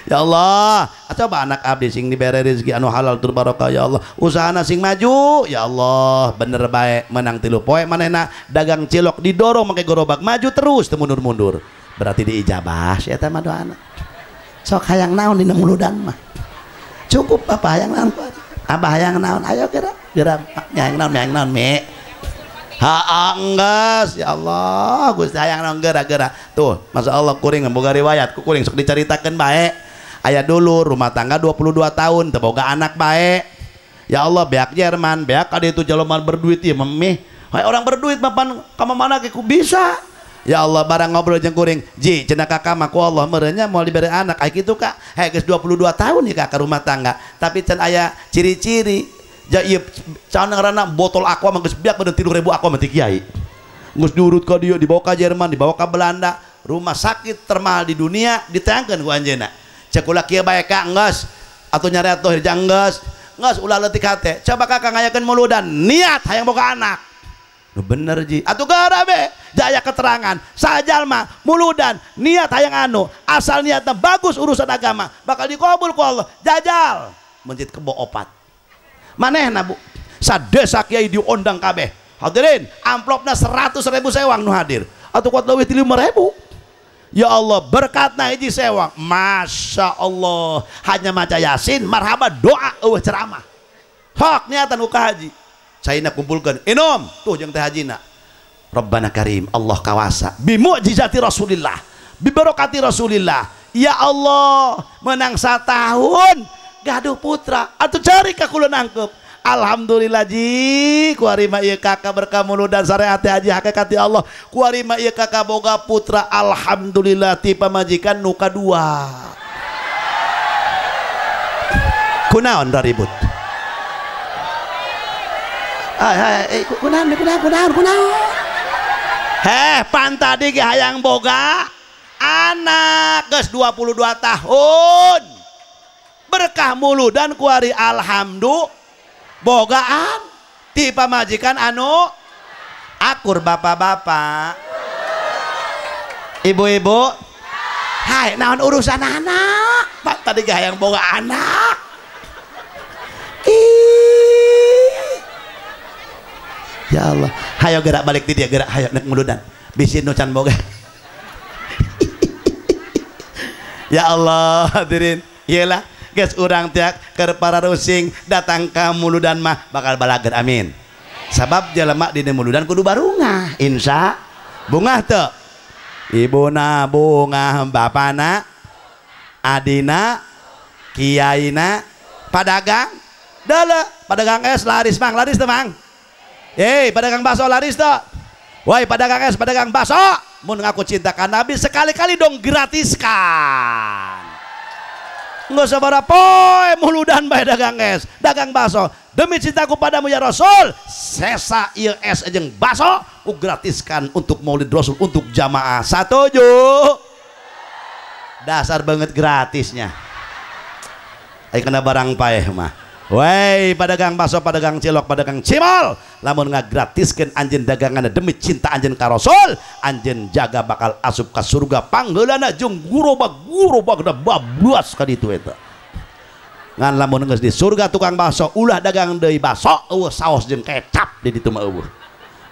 S1: ya Allah coba anak abdi sing dibere rezeki anu halal tur barokah ya Allah usahana sing maju ya Allah bener bae menang 3 poe manehna dagang cilok didorong make gerobak maju terus teu mundur-mundur berarti diijabah si eta mah doana sok hayang naon dina muludan mah cukup apa hayang naon abah hayang naon ayo geura geura hayang naon me ha enggeus ya Allah Gusti hayang naon geura-geura tuh masya Allah kuring boga riwayat ku kuring sok dicaritakeun bae aya dulu rumah tangga 22 tahun teu boga anak bae ya Allah beak Jerman beak ka ditu jelema berduit ieu memeh hayang orang berduit mah pan ka mana ge ku bisa ya Allah barang ngobrol jeung kuring ji cenah kakak mah ku Allah meureunnya moal dibere anak aya kitu kak heh geus 22 tahun ya kakak rumah tangga tapi can aya ciri-ciri ja ieu can ngaranna botol aqua mah geus biak beunang 3.000 aqua mah ti kiai geus diurut ka dieu dibawa ka Jerman dibawa ka Belanda rumah sakit termahal di dunia diteangkeun ku anjeunna cek ulah kieu bae kak geus atuh nyare atuh jang geus geus ulah leutik hate coba kakak ngayakeun muludan niat hayang boga anak nu bener ji atuh geura be jaya keterangan sajalma muludan niat hayang anu asal niatna bagus urusan agama bakal dikabul ku Allah jajal mencit kebo opat manehna bu sadesa kiai diundang kabeh hadirin amplopna 100.000 sewang nu hadir atuh kuat leuwih ti 5.000 ya Allah berkatna hiji sewang Masya Allah hanya maca yasin marhaba doa eueuh ceramah hak niatan ku ka haji caina kumpulkan inom tuh jeung teh hajina Rabbana Karim Allah kawasa bi mukjizati Rasulillah bi barokati Rasulillah ya Allah menang satahun gaduh putra atuh cari ka kula nangkep alhamdulillah ji kuari mah ieu kakak berkah muludan syariat haji hakikat ya Allah kuari mah ieu kakak boga putra alhamdulillah ti pamajikan nu kadua kunaon ribut hai kunaon kunaon kunaon heh pan tadi ge hayang boga anak geus 22 tahun berkah muludan kuari alhamdulillah bogaan ti pamajikan anu akur bapak-bapak ibu-ibu hai naon urusan anak pak tadi ge hayang boga anak ih ya Allah hayo gerak balik di dia gerak hayo nek muludan bisi nu can boga ya Allah hadirin iyalah geus urang tiak keur para rusing datang ka muludan mah bakal balager amin sabab jelema dina muludan kudu barungah insya bungah teu ibuna bungah bapana adina kiaina padagang deuleu padagang es laris mang laris teu mang hei pedagang bakso laris teu woi pedagang es pedagang bakso mun ngaku cinta ka Nabi sekali-kali dong gratiskan nggak usah poe muludan bae dagang es dagang bakso demi cintaku padamu ya Rasul sesa ieu es jeung bakso ku gratiskan untuk maulid Rasul untuk jamaah satuju dasar banget gratisnya ayo kena barang paeh mah Woi pedagang bakso pedagang cilok pedagang cimol lamun ngagratiskeun anjeun dagangan demi cinta anjeun ka Rasul anjeun jaga bakal asup ka surga panggeulana jeung gurobak-gurobakna bablas ka ditu eta ngan lamun geus di surga tukang bakso ulah dagang deui bakso eueuh saos jeung kecap di ditu mah eueuh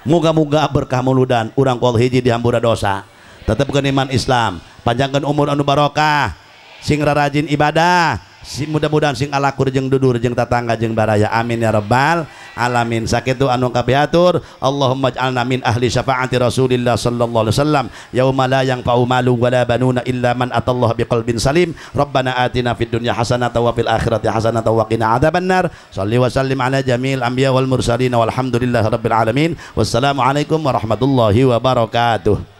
S1: muga-muga berkah muludan urang kual hiji dihampura dosa tetepkeun iman Islam panjangkeun umur anu barokah sing rarajin ibadah mudah-mudahan sing alakur jeung dudur jeung tatangga jeung baraya amin ya rabbal alamin. Sakitu anu kapihatur, Allahumma ij'alna min ahli syafaati Rasulillah sallallahu alaihi wasallam yauma la yanfa'u malu wala banuna illa man atallaha biqalbin salim. Rabbana atina fid dunya hasanatan wa fil akhirati hasanatan wa qina adzabannar. Shalli wa sallim ala jamil anbiya wal mursalin walhamdulillahi rabbil alamin. Wassalamualaikum warahmatullahi wabarakatuh.